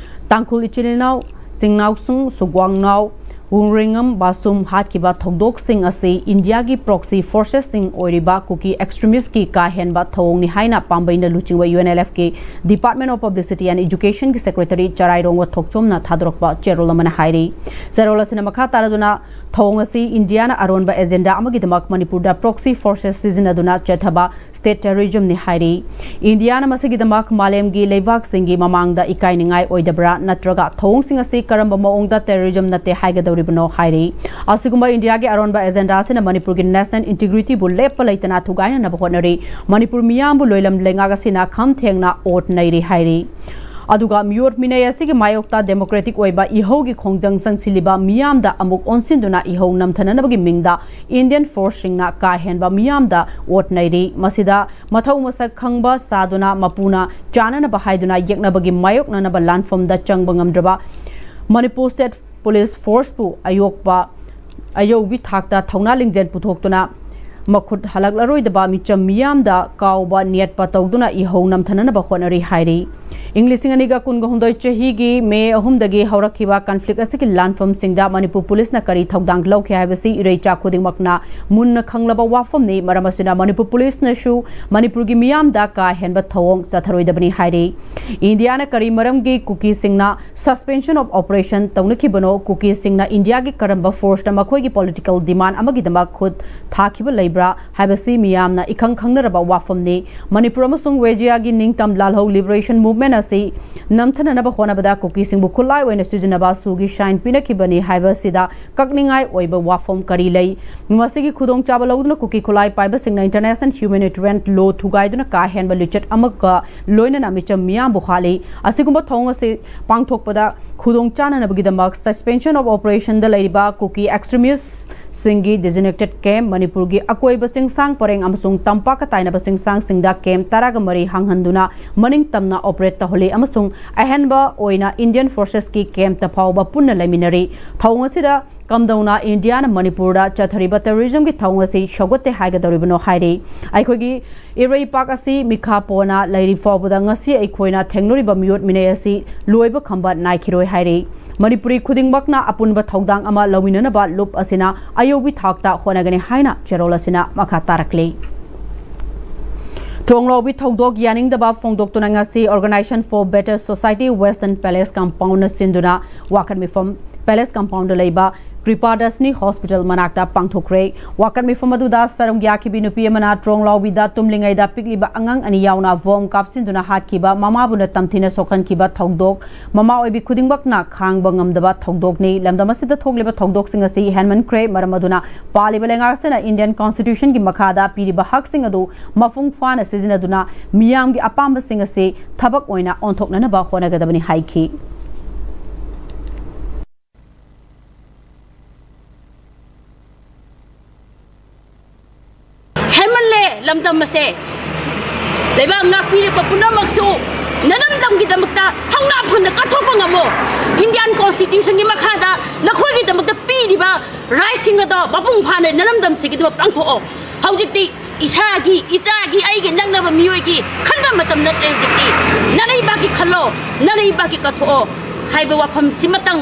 ꯇꯥꯡꯈꯨꯜ ꯏꯆꯤꯜ ꯏꯅꯥꯎ ꯆꯤꯡꯅꯥꯎꯁꯨꯡ ꯁꯨꯒ꯭ꯋꯥꯡꯅꯥꯎ ꯋꯨꯡꯔꯦꯡꯉꯝ ꯕꯥꯁꯨꯝ ꯍꯥꯠꯈꯤꯕ ꯊꯧꯗꯣꯛꯁꯤꯡ ꯑꯁꯤ ꯏꯟꯗꯤꯌꯥꯒꯤ ꯄ꯭ꯔꯣꯛꯁꯤ ꯐꯣꯔꯁꯦꯁꯁꯤꯡ ꯑꯣꯏꯔꯤꯕ ꯀꯨꯀꯤ ꯑꯦꯛꯁꯇ꯭ꯔꯤꯃꯤꯁꯀꯤ ꯀꯥ ꯍꯦꯟꯕ ꯊꯧꯑꯣꯡꯅꯤ ꯍꯥꯏꯅ ꯄꯥꯝꯕꯩꯅ ꯂꯨꯆꯤꯡꯕ ꯌꯨ ꯑꯦꯟ ꯑꯦꯜ ꯑꯦꯐꯀꯤ Department of Publicity and Educationꯒꯤ ꯁꯦꯀ꯭ꯔꯦꯇꯔꯤ ꯆꯔꯥꯏꯔꯣꯡꯕ ꯊꯣꯛꯆꯣꯝꯅ ꯊꯥꯗꯣꯔꯛꯄ ꯆꯦꯔꯣꯜ ꯑꯃꯅ ꯍꯥꯏꯔꯤ꯫ ꯆꯦꯔꯣꯜ ꯑꯁꯤꯅ ꯃꯈꯥ ꯇꯥꯔꯗꯨꯅ ꯊꯧꯑꯣꯡ ꯑꯁꯤ ꯏꯟꯗꯤꯌꯥꯅ ꯑꯔꯣꯟꯕ ꯑꯦꯖꯦꯟꯗꯥ ꯑꯃꯒꯤꯗꯃꯛ ꯃꯅꯤꯄꯨꯔꯗ ꯄ꯭ꯔꯣꯛꯁꯤ ꯐꯣꯔꯁꯦꯁ ꯁꯤꯖꯤꯟꯅꯗꯨꯅ ꯆꯠꯊꯕ ꯁ꯭ꯇꯦꯠ ꯇꯦꯔꯣꯔꯤꯖꯝꯅꯤ ꯍꯥꯏꯔꯤ꯫ ꯏꯟꯗꯤꯌꯥꯅ ꯃꯁꯤꯒꯤꯗꯃꯛ ꯃꯥꯂꯦꯝꯒꯤ ꯂꯩꯕꯥꯛꯁꯤꯡꯒꯤ ꯃꯃꯥꯡꯗ ꯏꯀꯥꯏꯅꯤꯡꯉꯥꯏ ꯑꯣꯏꯗꯕ꯭ꯔꯥ, ꯅꯠꯇ꯭ꯔꯒ ꯊꯧꯑꯣꯡꯁꯤꯡ ꯑꯁꯤ ꯀꯔꯝꯕ ꯃꯑꯣꯡꯗ ꯇꯦꯔꯣꯔꯤꯖꯝ ꯅꯠꯇꯦ ꯍꯥꯏꯒꯗꯧꯔꯤꯕꯅꯣ ꯍꯥꯏꯔꯤ꯫ ꯑꯁꯤꯒꯨꯝꯕ ꯏꯟꯗꯤꯌꯥꯒꯤ ꯑꯔꯣꯟꯕ ꯑꯦꯖꯦꯟꯗꯥ ꯑꯁꯤꯅ ꯃꯅꯤꯄꯨꯔꯒꯤ ꯅꯦꯁꯅꯦꯜ ꯏꯟꯇꯤꯒ꯭ꯔꯤꯇꯤꯕꯨ ꯂꯦꯞꯄ ꯂꯩꯇꯅ ꯊꯨꯒꯥꯏꯅꯅꯕ ꯍꯣꯠꯅꯔꯤ꯫ ꯃꯅꯤꯄꯨꯔ ꯃꯤꯌꯥꯝꯕꯨ ꯂꯣꯏꯂꯝ ꯂꯩꯉꯥꯛ ꯑꯁꯤꯅ ꯈꯝ ꯊꯦꯡꯅ ꯑꯣꯠ ꯅꯩꯔꯤ ꯍꯥꯏꯔꯤ꯫ ꯑꯗꯨꯒ ꯃꯤꯑꯣꯠ ꯃꯤꯅꯩ ꯑꯁꯤꯒꯤ ꯃꯥꯌꯣꯛꯇ ꯗꯦꯃꯣꯀ꯭ꯔꯦꯇꯤꯛ ꯑꯣꯏꯕ ꯏꯍꯧꯒꯤ ꯈꯣꯡꯖꯪ ꯆꯪꯁꯤꯜꯂꯤꯕ ꯃꯤꯌꯥꯝꯗ ꯑꯃꯨꯛ ꯑꯣꯟꯁꯤꯟꯗꯨꯅ ꯏꯍꯧ ꯅꯝꯊꯅꯅꯕꯒꯤ ꯃꯤꯡꯗ ꯏꯟꯗꯤꯌꯟ ꯐꯣꯔꯁꯁꯤꯡꯅ ꯀꯥ ꯍꯦꯟꯕ ꯃꯤꯌꯥꯝꯗ ꯑꯣꯠ ꯅꯩꯔꯤ꯫ ꯃꯁꯤꯗ ꯃꯊꯧ ꯃꯁꯛ ꯈꯪꯕ ꯁꯥꯗꯨꯅ ꯃꯄꯨꯅ ꯆꯥꯅꯅꯕ ꯍꯥꯏꯗꯨꯅ ꯌꯦꯛꯅꯕꯒꯤ ꯃꯥꯌꯣꯛꯅꯅꯕ ꯂꯥꯟꯐꯝꯗ ꯆꯪꯕ ꯉꯝꯗ꯭ꯔꯕ ꯃꯅꯤꯄꯨꯔ ꯁ꯭ꯇꯦꯠ ꯄꯨꯂꯤꯁ ꯐꯣꯔꯁꯄꯨ ꯑꯌꯣꯛꯄ ꯑꯌꯧꯕꯤ ꯊꯥꯛꯇ ꯊꯧꯅꯥ ꯂꯤꯡꯖꯦꯜ ꯄꯨꯊꯣꯛꯇꯨꯅ ꯃꯈꯨꯠ ꯍꯜꯂꯛꯂꯔꯣꯏꯗꯕ ꯃꯤꯆꯝ ꯃꯤꯌꯥꯝꯗ ꯀꯥꯎꯕ ꯅꯦꯠꯄ ꯇꯧꯗꯨꯅ ꯏꯍꯧ ꯅꯝꯊꯅꯅꯕ ꯍꯣꯠꯅꯔꯤ ꯍꯥꯏꯔꯤ꯫ ꯏꯪ ꯂꯤꯁꯤꯡ ꯑꯅꯤꯒ ꯀꯨꯟꯒ ꯍꯨꯝꯗꯣꯏ ꯆꯍꯤꯒꯤ ꯃꯦ ꯑꯍꯨꯝꯗꯒꯤ ꯍꯧꯔꯛꯈꯤꯕ ꯀꯟꯐ꯭ꯂꯤꯛ ꯑꯁꯤꯒꯤ ꯂꯥꯟꯐꯝꯁꯤꯡꯗ ꯃꯅꯤꯄꯨꯔ ꯄꯨꯂꯤꯁꯅ ꯀꯔꯤ ꯊꯧꯗꯥꯡ ꯂꯧꯈꯤ ꯍꯥꯏꯕꯁꯤ ꯏꯔꯩꯆꯥ ꯈꯨꯗꯤꯡꯃꯛꯅ ꯃꯨꯟꯅ ꯈꯪꯂꯕ ꯋꯥꯐꯝꯅꯤ꯫ ꯃꯔꯝ ꯑꯁꯤꯅ ꯃꯅꯤꯄꯨꯔ ꯄꯨꯂꯤꯁꯅꯁꯨ ꯃꯅꯤꯄꯨꯔꯒꯤ ꯃꯤꯌꯥꯝꯗ ꯀꯥ ꯍꯦꯟꯕ ꯊꯧꯑꯣꯡ ꯆꯠꯊꯔꯣꯏꯗꯕꯅꯤ ꯍꯥꯏꯔꯤ꯫ ꯏꯟꯗꯤꯌꯥꯅ ꯀꯔꯤ ꯃꯔꯝꯒꯤ ꯀꯨꯀꯤꯁꯤꯡꯅ suspension of operation ꯇꯧꯅꯈꯤꯕꯅꯣ? ꯀꯨꯀꯤꯁꯤꯡꯅ ꯏꯟꯗꯤꯌꯥꯒꯤ ꯀꯔꯝꯕ ꯐꯣꯔꯁꯇ ꯃꯈꯣꯏꯒꯤ ꯄꯣꯂꯤꯇꯤꯀꯦꯜ ꯗꯤꯃꯥꯟ ꯑꯃꯒꯤꯗꯃꯛ ꯈꯨꯠ ꯊꯥꯈꯤꯕ ꯂꯩꯕ꯭ꯔꯥ ꯍꯥꯏꯕꯁꯤ ꯃꯤꯌꯥꯝꯅ ꯏꯈꯪ ꯈꯪꯅꯔꯕ ꯋꯥꯐꯝꯅꯤ꯫ ꯃꯅꯤꯄꯨꯔ ꯑꯃꯁꯨꯡ ꯋꯦꯖꯤꯌꯥꯒꯤ ꯅꯤꯡꯇꯝ ꯂꯥꯜꯍꯧ ꯂꯤꯕꯔꯦꯁꯟ ꯃꯨꯚꯃꯦꯟ ꯁꯁꯄꯦꯟ ꯑꯁꯤ ꯅꯝꯊꯅꯅꯕ ꯍꯣꯠꯅꯕꯗ ꯀꯨꯀꯤꯁꯤꯡꯕꯨ ꯈꯨꯠꯂꯥꯏ ꯑꯣꯏꯅ ꯁꯤꯖꯤꯟꯅꯕ ꯑꯁꯨꯒꯤ ꯁꯥꯏꯟ ꯄꯤꯅꯈꯤꯕꯅꯤ ꯍꯥꯏꯕꯁꯤꯗ ꯀꯛꯅꯤꯡꯉꯥꯏ ꯑꯣꯏꯕ ꯋꯥꯐꯝ ꯀꯔꯤ ꯂꯩ? ꯃꯁꯤꯒꯤ ꯈꯨꯗꯣꯡꯆꯥꯕ ꯂꯧꯗꯨꯅ ꯀꯨꯀꯤ ꯈꯨꯠꯂꯥꯏ ꯄꯥꯏꯕꯁꯤꯡꯅ International Humanitarian Law ꯊꯨꯒꯥꯏꯗꯨꯅ ꯀꯥ ꯍꯦꯟꯕ ꯂꯤꯆꯠ ꯑꯃꯒ ꯂꯣꯏꯅꯅ ꯃꯤꯆꯝ ꯃꯤꯌꯥꯝꯕꯨ ꯍꯥꯠꯂꯤ꯫ ꯑꯁꯤꯒꯨꯝꯕ ꯊꯧꯑꯣꯡ ꯑꯁꯤ ꯄꯥꯡꯊꯣꯛꯄꯗ ꯈꯨꯗꯣꯡ ꯆꯥꯅꯅꯕꯒꯤꯗꯃꯛ Suspension of Operationꯗ ꯂꯩꯔꯤꯕ ꯀꯨꯀꯤ extremistꯁꯤꯡꯒꯤ designated camp, ꯃꯅꯤꯄꯨꯔꯒꯤ ꯑꯀꯣꯏꯕ ꯆꯤꯡꯁꯥꯡ ꯄꯔꯦꯡ ꯑꯃꯁꯨꯡ ꯇꯝꯄꯥꯛꯀ ꯇꯥꯏꯅꯕ ꯆꯤꯡꯁꯥꯡꯁꯤꯡꯗ camp ꯇꯔꯥꯒ ꯃꯔꯤ ꯍꯥꯡꯍꯟꯗꯨꯅ ꯃꯅꯤꯡ ꯇꯝꯅ operate ꯇꯧꯍꯜꯂꯤ ꯑꯃꯁꯨꯡ ꯑꯍꯦꯟꯕ ꯑꯣꯏꯅ Indian Forcesꯀꯤ campꯇ ꯐꯥꯎꯕ ꯄꯨꯟꯅ ꯂꯩꯃꯤꯟꯅꯔꯤ꯫ ꯊꯧꯑꯣꯡ ꯑꯁꯤꯗ ꯀꯝꯗꯧꯅ ꯏꯟꯗꯤꯌꯥꯅ ꯃꯅꯤꯄꯨꯔꯗ ꯆꯠꯊꯔꯤꯕ terrorismꯒꯤ ꯊꯧꯑꯣꯡ ꯑꯁꯤ ꯁꯧꯒꯠꯇꯦ ꯍꯥꯏꯒꯗꯧꯔꯤꯕꯅꯣ ꯍꯥꯏꯔꯤ꯫ ꯑꯩꯈꯣꯏꯒꯤ ꯏꯔꯩꯄꯥꯛ ꯑꯁꯤ ꯃꯤꯈꯥ ꯄꯣꯟꯅ ꯂꯩꯔꯤ ꯐꯥꯎꯕꯗ ꯉꯁꯤ ꯑꯩꯈꯣꯏꯅ ꯊꯦꯡꯅꯔꯤꯕ ꯃꯤꯑꯣꯠ ꯃꯤꯅꯩ ꯑꯁꯤ ꯂꯣꯏꯕ ꯈꯝꯕ ꯅꯥꯏꯈꯤꯔꯣꯏ ꯍꯥꯏꯔꯤ꯫ ꯃꯅꯤꯄꯨꯔꯤ ꯈꯨꯗꯤꯡꯃꯛꯅ ꯑꯄꯨꯟꯕ ꯊꯧꯗꯥꯡ ꯑꯃ ꯂꯧꯃꯤꯟꯅꯅꯕ ꯂꯨꯞ ꯑꯁꯤꯅ ꯑꯌꯧꯕꯤ ꯊꯥꯛꯇ ꯍꯣꯠꯅꯒꯅꯤ ꯍꯥꯏꯅ ꯆꯦꯔꯣꯜ ꯑꯁꯤꯅ ꯃꯈꯥ ꯇꯥꯔꯛꯂꯤ꯫ ꯇ꯭ꯔꯣꯡꯂꯥꯎꯕꯤ ꯊꯧꯗꯣꯛ ꯌꯥꯅꯤꯡꯗꯕ ꯐꯣꯡꯗꯣꯛꯇꯨꯅ ꯉꯁꯤ Organization for Better Society Western Palace Compoundꯅ ꯁꯤꯟꯗꯨꯅ ꯋꯥꯀꯠ ꯃꯤꯐꯝ Palace Compoundꯗ ꯂꯩꯕ ꯀ꯭ꯔꯤꯄꯥꯗꯁꯅꯤ Hospital ꯃꯅꯥꯛꯇ ꯄꯥꯡꯊꯣꯛꯈ꯭ꯔꯦ꯫ ꯋꯥꯀꯠ ꯃꯤꯐꯝ ꯑꯗꯨꯗ ꯁꯔꯨꯛ ꯌꯥꯈꯤꯕꯤ ꯅꯨꯄꯤ ꯑꯃꯅ ꯇ꯭ꯔꯣꯡꯂꯥꯎꯕꯤꯗ ꯇꯨꯝꯂꯤꯉꯩꯗ ꯄꯤꯛꯂꯤꯕ ꯑꯉꯥꯡ ꯑꯅꯤ ꯌꯥꯎꯅ ꯕꯣꯝ ꯀꯥꯞꯁꯤꯟꯗꯨꯅ ꯍꯥꯠꯈꯤꯕ ꯃꯃꯥꯕꯨꯅ ꯇꯝꯊꯤꯅ ꯁꯣꯛꯍꯟꯈꯤꯕ ꯊꯧꯗꯣꯛ ꯃꯃꯥ ꯑꯣꯏꯕꯤ ꯈꯨꯗꯤꯡꯃꯛꯅ ꯈꯥꯡꯕ ꯉꯝꯗꯕ ꯊꯧꯗꯣꯛꯅꯤ꯫ ꯂꯝꯗꯝ ꯑꯁꯤꯗ ꯊꯣꯛꯂꯤꯕ ꯊꯧꯗꯣꯛꯁꯤꯡ ꯑꯁꯤ ꯍꯦꯟꯃꯟꯈ꯭ꯔꯦ꯫ ꯃꯔꯝ ꯑꯗꯨꯅ ꯄꯥꯜꯂꯤꯕ ꯂꯩꯉꯥꯛ ꯑꯁꯤꯅ Indian Constitutionꯒꯤ ꯃꯈꯥꯗ ꯄꯤꯔꯤꯕ ꯍꯛꯁꯤꯡ ꯑꯗꯨ ꯃꯄꯨꯡ ꯐꯥꯅ ꯁꯤꯖꯤꯟꯅꯗꯨꯅ ꯃꯤꯌꯥꯝꯒꯤ ꯑꯄꯥꯝꯕꯁꯤꯡ ꯑꯁꯤ ꯊꯕꯛ ꯑꯣꯏꯅ ꯑꯣꯟꯊꯣꯛꯅꯅꯕ ꯍꯣꯠꯅꯒꯗꯕꯅꯤ ꯍꯥꯏꯈꯤ꯫ ꯍꯦꯟꯃꯜꯂꯦ ꯂꯝꯗꯝ ꯑꯁꯦ꯫ ꯂꯩꯕꯥꯛ ꯉꯥꯛꯄꯤꯔꯤꯕ ꯄꯨꯝꯅꯃꯛꯁꯨ ꯅꯅꯝꯗꯝꯒꯤꯗꯃꯛꯇ ꯊꯧꯅꯥ ꯐꯅ ꯀꯠꯊꯣꯛꯄ ꯉꯝꯃꯣ꯫ Indian Constitutionꯒꯤ ꯃꯈꯥꯗ ꯅꯈꯣꯏꯒꯤꯗꯃꯛꯇ ꯄꯤꯔꯤꯕ rightꯁꯤꯡ ꯑꯗꯣ ꯃꯄꯨꯡ ꯐꯥꯅ ꯅꯅꯝꯗꯝꯁꯤꯒꯤꯗꯃꯛ ꯄꯥꯡꯊꯣꯛꯑꯣ꯫ ꯍꯧꯖꯤꯛꯇꯤ ꯏꯁꯥꯒꯤ, ꯏꯆꯥꯒꯤ, ꯑꯩꯒꯤ ꯅꯛꯅꯕ ꯃꯤꯑꯣꯏꯒꯤ ꯈꯟꯕ ꯃꯇꯝ ꯅꯠꯇ꯭ꯔꯦ꯫ ꯍꯧꯖꯤꯛꯇꯤ ꯅꯂꯩꯕꯥꯛꯀꯤ ꯈꯜꯂꯣ, ꯅꯂꯩꯕꯥꯛꯀꯤ ꯀꯠꯊꯣꯛꯑꯣ ꯍꯥꯏꯕ ꯋꯥꯐꯝꯁꯤꯃꯇꯪ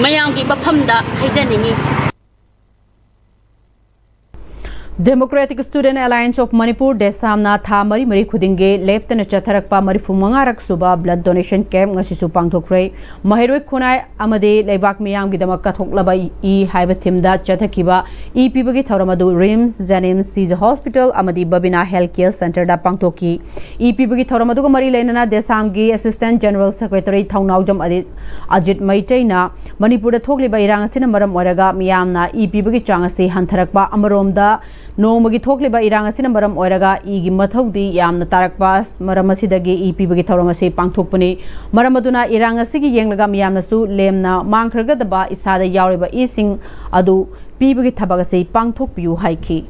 ꯃꯌꯥꯝꯒꯤ ꯃꯐꯝꯗ ꯍꯥꯏꯖꯅꯤꯡꯏ꯫ Democratic Student Alliance of Manipur, DESAM ꯅ ꯊꯥ ꯃꯔꯤ ꯃꯔꯤ ꯈꯨꯗꯤꯡꯒꯤ ꯂꯦꯞꯇꯅ ꯆꯠꯊꯔꯛꯄ ꯃꯔꯤꯐꯨ ꯃꯉꯥꯔꯛ ꯁꯨꯕ blood donation camp ꯉꯁꯤꯁꯨ ꯄꯥꯡꯊꯣꯛꯈ꯭ꯔꯦ꯫ ꯃꯍꯩꯔꯣꯏ ꯈꯨꯟꯅꯥꯏ ꯑꯃꯗꯤ ꯂꯩꯕꯥꯛ ꯃꯤꯌꯥꯝꯒꯤꯗꯃꯛ ꯀꯠꯊꯣꯛꯂꯕ ꯏ ꯍꯥꯏꯕ theme ꯗ ꯆꯠꯊꯈꯤꯕ ꯏ ꯄꯤꯕꯒꯤ ꯊꯧꯔꯝ ꯑꯗꯨ RIMS, JNIMS, Sija Hospital ꯑꯃꯗꯤ Babina Health Care Center ꯗ ꯄꯥꯡꯊꯣꯛꯈꯤ꯫ ꯏ ꯄꯤꯕꯒꯤ ꯊꯧꯔꯝ ꯑꯗꯨꯒ ꯃꯔꯤ ꯂꯩꯅꯅ DESAM ꯒꯤ Assistant General Secretary ꯊꯧꯅꯥꯎꯖꯝ ꯑꯗꯤ-, ꯑꯖꯤꯠ ꯃꯩꯇꯩꯅ ꯃꯅꯤꯄꯨꯔꯗ ꯊꯣꯛꯂꯤꯕ ꯏꯔꯥꯡ ꯑꯁꯤꯅ ꯃꯔꯝ ꯑꯣꯏꯔꯒ ꯃꯤꯌꯥꯝꯅ ꯏ ꯄꯤꯕꯒꯤ ꯆꯥꯡ ꯑꯁꯤ ꯍꯟꯊꯔꯛꯄ, ꯑꯃꯔꯣꯝꯗ ꯅꯣꯡꯃꯒꯤ ꯊꯣꯛꯂꯤꯕ ꯏꯔꯥꯡ ꯑꯁꯤꯅ ꯃꯔꯝ ꯑꯣꯏꯔꯒ ꯏꯒꯤ ꯃꯊꯧꯗꯤ ꯌꯥꯝꯅ ꯇꯥꯔꯛꯄ ꯃꯔꯝ ꯑꯁꯤꯗꯒꯤ ꯏ ꯄꯤꯕꯒꯤ ꯊꯧꯔꯝ ꯑꯁꯤ ꯄꯥꯡꯊꯣꯛꯄꯅꯤ꯫ ꯃꯔꯝ ꯑꯗꯨꯅ ꯏꯔꯥꯡ ꯑꯁꯤꯒꯤ ꯌꯦꯡꯂꯒ ꯃꯤꯌꯥꯝꯅꯁꯨ ꯂꯦꯝꯅ ꯃꯥꯡꯈ꯭ꯔꯒꯗꯕ ꯏꯁꯥꯗ ꯌꯥꯎꯔꯤꯕ ꯏꯁꯤꯡ ꯑꯗꯨ ꯄꯤꯕꯒꯤ ꯊꯕꯛ ꯑꯁꯤ ꯄꯥꯡꯊꯣꯛꯄꯤꯌꯨ ꯍꯥꯏꯈꯤ꯫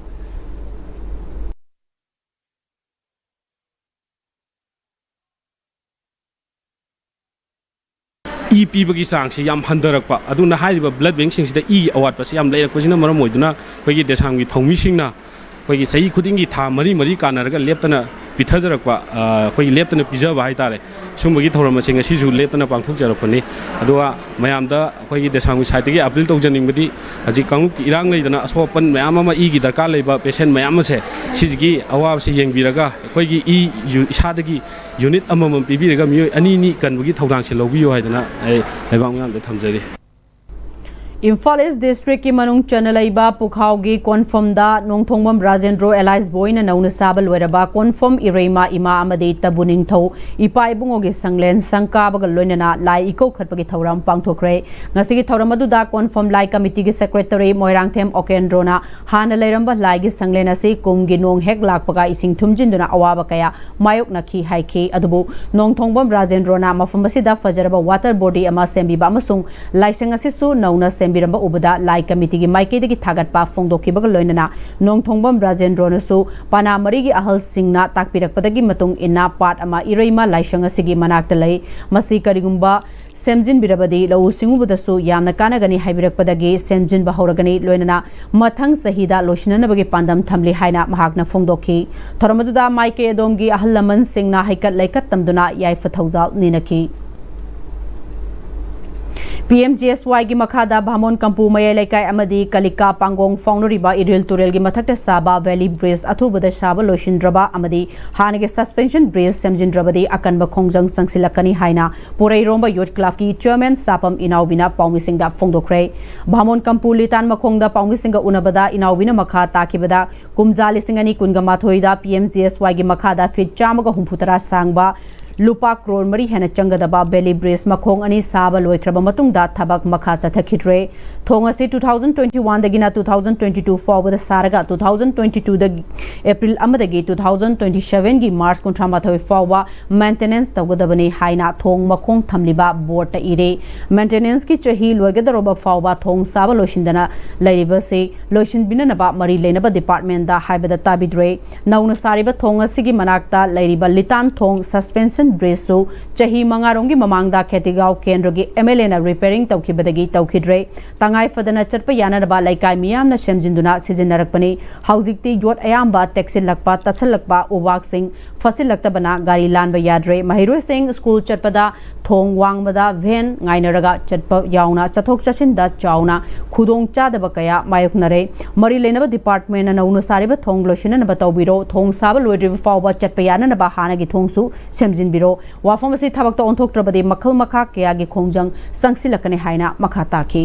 ꯏ ꯄꯤꯕꯒꯤ ꯆꯥꯡꯁꯤ ꯌꯥꯝ ꯍꯟꯊꯔꯛꯄ ꯑꯗꯨꯅ ꯍꯥꯏꯔꯤꯕ blood bank ꯁꯤꯡꯁꯤꯗ ꯏꯒꯤ ꯑꯋꯥꯠꯄꯁꯤ ꯌꯥꯝ ꯂꯩꯔꯛꯄꯁꯤꯅ ꯃꯔꯝ ꯑꯣꯏꯗꯨꯅ ꯑꯩꯈꯣꯏꯒꯤ DESAM ꯒꯤ ꯊꯧꯃꯤꯁꯤꯡꯅ ꯑꯩꯈꯣꯏꯒꯤ ꯆꯍꯤ ꯈꯨꯗꯤꯡꯒꯤ ꯊꯥ ꯃꯔꯤ ꯃꯔꯤ ꯀꯥꯟꯅꯔꯒ ꯂꯦꯞꯇꯅ ꯄꯤꯊꯖꯔꯛꯄ, ꯑ, ꯑꯩꯈꯣꯏꯒꯤ ꯂꯦꯞꯇꯅ ꯄꯤꯖꯕ ꯍꯥꯏꯇꯥꯔꯦ, ꯁꯨꯝꯕꯒꯤ ꯊꯧꯔꯝ ꯑꯁꯤ ꯉꯁꯤꯁꯨ ꯂꯦꯞꯇꯅ ꯄꯥꯡꯊꯣꯛꯆꯔꯛꯄꯅꯤ꯫ ꯑꯗꯨꯒ ꯃꯌꯥꯝꯗ ꯑꯩꯈꯣꯏꯒꯤ DESAM ꯒꯤ side ꯇꯒꯤ appeal ꯇꯧꯖꯅꯤꯡꯕꯗꯤ, ꯍꯧꯖꯤꯛ ꯀꯥꯡꯂꯨꯞꯀꯤ ꯏꯔꯥꯡ ꯂꯩꯗꯅ ꯑꯁꯣꯛ ꯑꯄꯟ ꯃꯌꯥꯝ ꯑꯃ, ꯏꯒꯤ ꯗꯔꯀꯥꯔ ꯂꯩꯕ patient ꯃꯌꯥꯝ ꯑꯁꯦ, ꯁꯤꯁꯤꯒꯤ ꯑꯋꯥꯕꯁꯤ ꯌꯦꯡꯕꯤꯔꯒ ꯑꯩꯈꯣꯏꯒꯤ ꯏ ꯌꯨ-, ꯏꯁꯥꯗꯒꯤ unit ꯑꯃꯃꯝ ꯄꯤꯕꯤꯔꯒ ꯃꯤꯑꯣꯏ ꯑꯅꯤ ꯑꯅꯤ ꯀꯟꯕꯒꯤ ꯊꯧꯗꯥꯡꯁꯦ ꯂꯧꯕꯤꯌꯨ ꯍꯥꯏꯗꯅ ꯑꯩ ꯂꯩꯕꯥꯛ ꯃꯤꯌꯥꯝꯗ ꯊꯝꯖꯔꯤ꯫ ꯏꯝꯐꯥꯜ East District ꯀꯤ ꯃꯅꯨꯡ ꯆꯟꯅ ꯂꯩꯕ ꯄꯨꯈꯥꯎꯒꯤ ꯀꯣꯟꯐꯝꯗ ꯅꯣꯡꯊꯣꯡꯕꯝ ꯔꯥꯖꯦꯟꯗ꯭ꯔꯣ alias ꯕꯣꯏꯅ ꯅꯧꯅ ꯁꯥꯕ ꯂꯣꯏꯔꯕ ꯀꯣꯟꯐꯝ ꯏꯔꯩꯃ ꯏꯃꯥ ꯑꯃꯗꯤ ꯇꯕꯨ ꯅꯤꯡꯊꯧ ꯏꯄꯥ ꯏꯕꯨꯡꯉꯣꯒꯤ ꯁꯪꯂꯦꯟ ꯁꯪ ꯀꯥꯕꯒ ꯂꯣꯏꯅꯅ ꯂꯥꯏ ꯏꯀꯧꯈꯠꯄꯒꯤ ꯊꯧꯔꯝ ꯄꯥꯡꯊꯣꯛꯈ꯭ꯔꯦ꯫ ꯉꯁꯤꯒꯤ ꯊꯧꯔꯝ ꯑꯗꯨꯗ ꯀꯣꯟꯐꯝ ꯂꯥꯏ committee ꯒꯤ secretary ꯃꯣꯏꯔꯥꯡꯊꯦꯝ ꯑꯣꯀꯦꯟꯗ꯭ꯔꯣꯅ ꯍꯥꯟꯅ ꯂꯩꯔꯝꯕ ꯂꯥꯏꯒꯤ ꯁꯪꯂꯦꯟ ꯑꯁꯤ ꯀꯨꯝꯒꯤ ꯅꯣꯡ ꯍꯦꯛ ꯂꯥꯛꯄꯒ ꯏꯁꯤꯡ ꯊꯨꯝꯖꯤꯟꯗꯨꯅ ꯑꯋꯥꯕ ꯀꯌꯥ ꯃꯥꯌꯣꯛꯅꯈꯤ ꯍꯥꯏꯈꯤ꯫ ꯑꯗꯨꯕꯨ ꯅꯣꯡꯊꯣꯡꯕꯝ ꯔꯥꯖꯦꯟꯗ꯭ꯔꯣꯅ ꯃꯐꯝ ꯑꯁꯤꯗ ꯐꯖꯔꯕ water body ꯑꯃ ꯁꯦꯝꯕꯤꯕ ꯑꯃꯁꯨꯡ ꯂꯥꯏꯁꯪ ꯑꯁꯤꯁꯨ ꯅꯧꯅ ꯁꯦꯝꯕꯤꯔꯝꯕ ꯎꯕꯗ ꯂꯥꯏ committee ꯒꯤ ꯃꯥꯏꯀꯩꯗꯒꯤ ꯊꯥꯒꯠꯄ ꯐꯣꯡꯗꯣꯛꯈꯤꯕꯒ ꯂꯣꯏꯅꯅ ꯅꯣꯡꯊꯣꯡꯕꯝ ꯔꯥꯖꯦꯟꯗ꯭ꯔꯣꯅꯁꯨ ꯄꯅꯥ ꯃꯔꯤꯒꯤ ꯑꯍꯜꯁꯤꯡꯅ ꯇꯥꯛꯄꯤꯔꯛꯄꯗꯒꯤ ꯃꯇꯨꯡ ꯏꯟꯅ ꯄꯥꯠ ꯑꯃ ꯏꯔꯩꯃ ꯂꯥꯏꯁꯪ ꯑꯁꯤꯒꯤ ꯃꯅꯥꯛꯇ ꯂꯩ꯫ ꯃꯁꯤ ꯀꯔꯤꯒꯨꯝꯕ ꯁꯦꯝꯖꯤꯟꯕꯤꯔꯕꯗꯤ ꯂꯧꯎ ꯁꯤꯡꯎꯕꯗꯁꯨ ꯌꯥꯝꯅ ꯀꯥꯟꯅꯒꯅꯤ ꯍꯥꯏꯕꯤꯔꯛꯄꯗꯒꯤ ꯁꯦꯝꯖꯤꯟꯕ ꯍꯧꯔꯒꯅꯤ, ꯂꯣꯏꯅꯅ ꯃꯊꯪ ꯆꯍꯤꯗ ꯂꯣꯏꯁꯤꯟꯅꯅꯕꯒꯤ ꯄꯥꯟꯗꯝ ꯊꯝꯂꯤ ꯍꯥꯏꯅ ꯃꯍꯥꯛꯅ ꯐꯣꯡꯗꯣꯛꯈꯤ꯫ ꯊꯧꯔꯝ ꯑꯗꯨꯗ ꯃꯥꯏꯀꯩ ꯑꯗꯣꯝꯒꯤ ꯑꯍꯜ ꯂꯃꯟꯁꯤꯡꯅ ꯍꯩꯀꯠ ꯂꯩꯀꯠ ꯇꯝꯗꯨꯅ ꯌꯥꯏꯐ ꯊꯧꯖꯥꯜ ꯅꯤꯅꯈꯤ꯫ ꯄꯤ ꯑꯦꯝ ꯖꯤ ꯑꯦꯁ ꯋꯥꯏꯒꯤ ꯃꯈꯥꯗ ꯚꯥꯃꯣꯟ ꯀꯝꯄꯨ ꯃꯌꯥꯏ ꯂꯩꯀꯥꯏ ꯑꯃꯗꯤ ꯀꯂꯤꯀꯥ ꯄꯥꯡꯒꯣꯡ ꯐꯥꯎꯅꯔꯤꯕ ꯏꯔꯤꯜ ꯇꯨꯔꯦꯜꯒꯤ ꯃꯊꯛꯇ ꯁꯥꯕ ꯚꯦꯂꯤ ꯕ꯭ꯔꯤꯖ ꯑꯊꯨꯕꯗ ꯁꯥꯕ ꯂꯣꯏꯁꯤꯟꯗ꯭ꯔꯕ ꯑꯃꯗꯤ ꯍꯥꯟꯅꯒꯤ ꯁꯁꯄꯦꯟꯁꯟ ꯕ꯭ꯔꯤꯖ ꯁꯦꯝꯖꯤꯟꯗ꯭ꯔꯕꯗꯤ ꯑꯀꯟꯕ ꯈꯣꯡꯖꯪ ꯆꯪꯁꯤꯜꯂꯛꯀꯅꯤ ꯍꯥꯏꯅ ꯄꯨꯔꯩꯔꯣꯝꯕ ꯌꯨꯠ ꯀ꯭ꯂꯕꯀꯤ ꯆꯤꯌꯔꯃꯦꯟ ꯁꯥꯄꯝ ꯏꯅꯥꯎꯕꯤꯅ ꯄꯥꯎꯃꯤꯁꯤꯡꯗ ꯐꯣꯡꯗꯣꯛꯈ꯭ꯔꯦ꯫ ꯚꯥꯃꯣꯟ ꯀꯝꯄꯨ ꯂꯤꯇꯥꯟ ꯃꯈꯣꯡꯗ ꯄꯥꯎꯃꯤꯁꯤꯡꯒ ꯎꯅꯕꯗ ꯏꯅꯥꯎꯕꯤꯅ ꯃꯈꯥ ꯇꯥꯈꯤꯕꯗ, ꯀꯨꯝꯖꯥ ꯂꯤꯁꯤꯡ ꯑꯅꯤ ꯀꯨꯟꯒ ꯃꯥꯊꯣꯏꯗ ꯄꯤ ꯑꯦꯝ ꯖꯤ ꯑꯦꯁ ꯋꯥꯏꯒꯤ ꯃꯈꯥꯗ ꯐꯤꯠ ꯆꯥꯝꯃꯒ ꯍꯨꯝꯐꯨ ꯇꯔꯥ ꯁꯥꯡꯕ, ꯂꯨꯄꯥ ꯀ꯭ꯔꯣꯔ ꯃꯔꯤ ꯍꯦꯟꯅ ꯆꯪꯒꯗꯕ ꯚꯦꯂꯤ ꯕ꯭ꯔꯤꯖ ꯃꯈꯣꯡ ꯑꯅꯤ ꯁꯥꯕ ꯂꯣꯏꯈ꯭ꯔꯕ ꯃꯇꯨꯡꯗ ꯊꯕꯛ ꯃꯈꯥ ꯆꯠꯊꯈꯤꯗ꯭ꯔꯦ꯫ ꯊꯣꯡ ꯑꯁꯤ two thousand twenty one ꯗꯒꯤꯅ two thousand twenty two ꯐꯥꯎꯕꯗ ꯁꯥꯔꯒ, two thousand twenty two ꯗ ꯑꯦꯄ꯭ꯔꯤꯜ ꯑꯃꯗꯒꯤ two thousand twenty seven ꯒꯤ ꯃꯥꯔꯆ ꯀꯨꯟꯊ꯭ꯔꯥ ꯃꯥꯊꯣꯏ ꯐꯥꯎꯕ ꯃꯦꯟꯇꯦꯅꯦꯟꯁ ꯇꯧꯒꯗꯕꯅꯤ ꯍꯥꯏꯅ ꯊꯣꯡ ꯃꯈꯣꯡ ꯊꯝꯂꯤꯕ ꯕꯣꯔꯗꯇ ꯏꯔꯦ꯫ ꯃꯦꯟꯇꯦꯅꯦꯟꯁꯀꯤ ꯆꯍꯤ ꯂꯣꯏꯒꯗꯧꯔꯕ ꯐꯥꯎꯕ ꯊꯣꯡ ꯁꯥꯕ ꯂꯣꯏꯁꯤꯟꯗꯅ ꯂꯩꯔꯤꯕꯁꯤ ꯂꯣꯏꯁꯤꯟꯕꯤꯅꯅꯕ ꯃꯔꯤ ꯂꯩꯅꯕ ꯗꯤꯄꯥꯔꯠꯃꯦꯟꯗ ꯍꯥꯏꯕꯗ ꯇꯥꯕꯤꯗ꯭ꯔꯦ꯫ ꯅꯧꯅ ꯁꯥꯔꯤꯕ ꯊꯣꯡ ꯑꯁꯤꯒꯤ ꯃꯅꯥꯛꯇ ꯂꯩꯔꯤꯕ ꯂꯤꯇꯥꯟ ꯊꯣꯡ ꯁꯁꯄꯦꯟꯁꯟ ꯕ꯭ꯔꯤꯖꯁꯨ ꯆꯍꯤ ꯃꯉꯥꯔꯣꯝꯒꯤ ꯃꯃꯥꯡꯗ ꯈꯦꯇꯤꯒꯥꯎ ꯀꯦꯟꯗ꯭ꯔꯒꯤ ꯑꯦꯝ ꯑꯦꯜ ꯑꯦꯅ ꯔꯤꯄꯦꯌꯔꯤꯡ ꯇꯧꯈꯤꯕꯗꯒꯤ ꯇꯧꯈꯤꯗ꯭ꯔꯦ꯫ ꯇꯉꯥꯏ ꯐꯗꯅ ꯆꯠꯄ ꯌꯥꯅꯅꯕ ꯂꯩꯀꯥꯏ ꯃꯤꯌꯥꯝꯅ ꯁꯦꯝꯖꯤꯟꯗꯨꯅ ꯁꯤꯖꯤꯟꯅꯔꯛꯄꯅꯤ꯫ ꯍꯧꯖꯤꯛꯇꯤ ꯌꯣꯠ ꯑꯌꯥꯝꯕ ꯇꯦꯛꯁꯤꯜꯂꯛꯄ, ꯇꯠꯁꯤꯜꯂꯛꯄ, ꯎꯕꯥꯛꯁꯤꯡ ꯐꯠꯁꯤꯜꯂꯛꯇꯕꯅ ꯒꯥꯔꯤ ꯂꯥꯟꯕ ꯌꯥꯗ꯭ꯔꯦ꯫ ꯃꯍꯩꯔꯣꯏꯁꯤꯡ ꯁ꯭ꯀꯨꯜ ꯆꯠꯄꯗ ꯊꯣꯡ ꯋꯥꯡꯃꯗ ꯚꯦꯟ ꯉꯥꯏꯅꯔꯒ ꯆꯠꯄ ꯌꯥꯎꯅ ꯆꯠꯊꯣꯛ ꯆꯠꯁꯤꯟꯗ ꯆꯥꯎꯅ ꯈꯨꯗꯣꯡ ꯆꯥꯗꯕ ꯀꯌꯥ ꯃꯥꯌꯣꯛꯅꯔꯦ꯫ ꯃꯔꯤ ꯂꯩꯅꯕ ꯗꯤꯄꯥꯔꯠꯃꯦꯟꯅ ꯅꯧꯅ ꯁꯥꯔꯤꯕ ꯊꯣꯡ ꯂꯣꯏꯁꯤꯟꯅꯅꯕ ꯇꯧꯕꯤꯔꯣ꯫ ꯊꯣꯡ ꯁꯥꯕ ꯂꯣꯏꯗ꯭ꯔꯤꯕ ꯐꯥꯎꯕ ꯆꯠꯄ ꯌꯥꯅꯅꯕ ꯍꯥꯟꯅꯒꯤ ꯊꯣꯡꯁꯨ ꯁꯦꯝꯖꯤꯟꯕꯤꯔꯣ꯫ ꯋꯥꯐꯝ ꯑꯁꯤ ꯊꯕꯛꯇ ꯑꯣꯟꯊꯣꯛꯇ꯭ꯔꯕꯗꯤ ꯃꯈꯜ ꯃꯈꯥ ꯀꯌꯥꯒꯤ ꯈꯣꯡꯖꯪ ꯆꯪꯁꯤꯜꯂꯛꯀꯅꯤ ꯍꯥꯏꯅ ꯃꯈꯥ ꯇꯥꯈꯤ꯫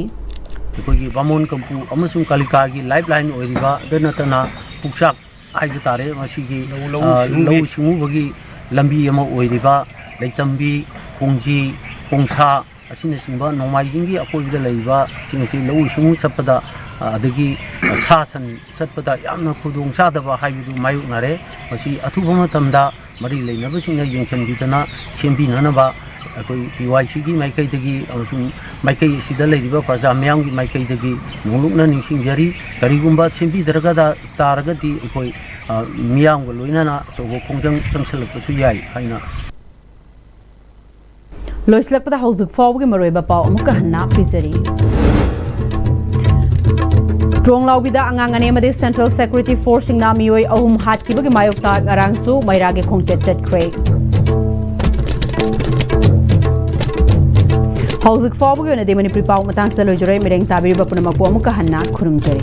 ꯑꯩꯈꯣꯏꯒꯤ ꯕꯥꯃꯣꯟ ꯀꯝꯄꯨ ꯑꯃꯁꯨꯡ ꯀꯥꯂꯤꯀꯥꯒꯤ ꯂꯥꯏꯐ ꯂꯥꯏꯟ ꯑꯣꯏꯔꯤꯕ, ꯑꯗꯨ ꯅꯠꯇꯅ ꯄꯨꯛꯆꯥꯛ ꯍꯥꯏꯕ ꯇꯥꯔꯦ, ꯃꯁꯤꯒꯤ, ꯂꯧ, ꯂꯧꯎ ꯑ, ꯁꯤꯡꯎꯒꯤ꯫ ꯂꯧꯎ ꯁꯤꯡꯎꯕꯒꯤ ꯂꯝꯕꯤ ꯑꯃ ꯑꯣꯏꯔꯤꯕ ꯂꯩꯇꯝꯕꯤ, ꯀꯣꯡꯖꯤ, ꯀꯣꯡꯁꯥ ꯑꯁꯤꯅꯆꯤꯡꯕ ꯅꯣꯡꯃꯥꯏꯖꯤꯡꯒꯤ ꯑꯀꯣꯏꯕꯗ ꯂꯩꯔꯤꯕꯁꯤꯡ ꯑꯁꯤ ꯂꯧꯎ ꯁꯤꯡꯎ ꯆꯠꯄꯗ, ꯑ, ꯑꯗꯒꯤ, ꯑ, ꯁꯥ ꯁꯟ ꯆꯠꯄꯗ ꯌꯥꯝꯅ ꯈꯨꯗꯣꯡ ꯆꯥꯗꯕ ꯍꯥꯏꯕꯗꯨ ꯃꯥꯌꯣꯛꯅꯔꯦ꯫ ꯃꯁꯤ ꯑꯊꯨꯕ ꯃꯇꯝꯗ ꯃꯔꯤ ꯂꯩꯅꯕꯁꯤꯡꯅ ꯌꯦꯡꯁꯤꯟꯕꯤꯗꯅ ꯁꯦꯝꯕꯤꯅꯅꯕ ꯑꯩꯈꯣꯏ ꯄꯤ ꯋꯥꯏ ꯁꯤꯒꯤ ꯃꯥꯏꯀꯩꯗꯒꯤ ꯑꯃꯁꯨꯡ ꯃꯥꯏꯀꯩ ꯑꯁꯤꯗ ꯂꯩꯔꯤꯕ ꯄ꯭ꯔꯖꯥ ꯃꯤꯌꯥꯝꯒꯤ ꯃꯥꯏꯀꯩꯗꯒꯤ ꯅꯣꯡꯂꯨꯛꯅ ꯅꯤꯡꯁꯤꯡꯖꯔꯤ꯫ ꯀꯔꯤꯒꯨꯝꯕ ꯁꯦꯝꯕꯤꯗ꯭ꯔꯒꯗ, ꯇꯥꯔꯒꯗꯤ ꯑꯩꯈꯣꯏ, ꯑ, ꯃꯤꯌꯥꯝꯒ ꯂꯣꯏꯅꯅ ꯑꯆꯧꯕ ꯈꯣꯡꯖꯪ ꯆꯪꯁꯤꯜꯂꯛꯄꯁꯨ ꯌꯥꯏ ꯍꯥꯏꯅ꯫ ꯂꯣꯏꯁꯤꯜꯂꯛꯄꯗ ꯍꯧꯖꯤꯛ ꯐꯥꯎꯕꯒꯤ ꯃꯔꯨꯑꯣꯏꯕ ꯄꯥꯎ ꯑꯃꯨꯛꯀ ꯍꯟꯅ ꯄꯤꯖꯔꯤ꯫ ꯇ꯭ꯔꯣꯡꯂꯥꯎꯕꯤꯗ ꯑꯉꯥꯡ ꯑꯅꯤ ꯑꯃꯗꯤ ꯁꯦꯟꯇ꯭ꯔꯦꯜ ꯁꯦꯀ꯭ꯌꯨꯔꯤꯇꯤ ꯐꯣꯔꯁꯁꯤꯡꯅ ꯃꯤꯑꯣꯏ ꯑꯍꯨꯝ ꯍꯥꯠꯈꯤꯕꯒꯤ ꯃꯥꯌꯣꯛꯇ ꯉꯔꯥꯡꯁꯨ ꯃꯩꯔꯥꯒꯤ ꯈꯣꯡꯆꯠ ꯆꯠꯈ꯭ꯔꯦ꯫ ꯍꯧꯖꯤꯛ ꯐꯥꯎꯕꯒꯤ ꯑꯣꯏꯅꯗꯤ ꯃꯅꯤꯄꯨꯔꯤ ꯄꯥꯎ ꯃꯇꯥꯡꯁꯤꯗ ꯂꯣꯏꯖꯔꯦ꯫ ꯃꯤꯠꯌꯦꯡ ꯇꯥꯕꯤꯔꯤꯕ ꯄꯨꯝꯅꯃꯛꯄꯨ ꯑꯃꯨꯛꯀ ꯍꯟꯅ ꯈꯨꯔꯨꯝꯖꯔꯤ꯫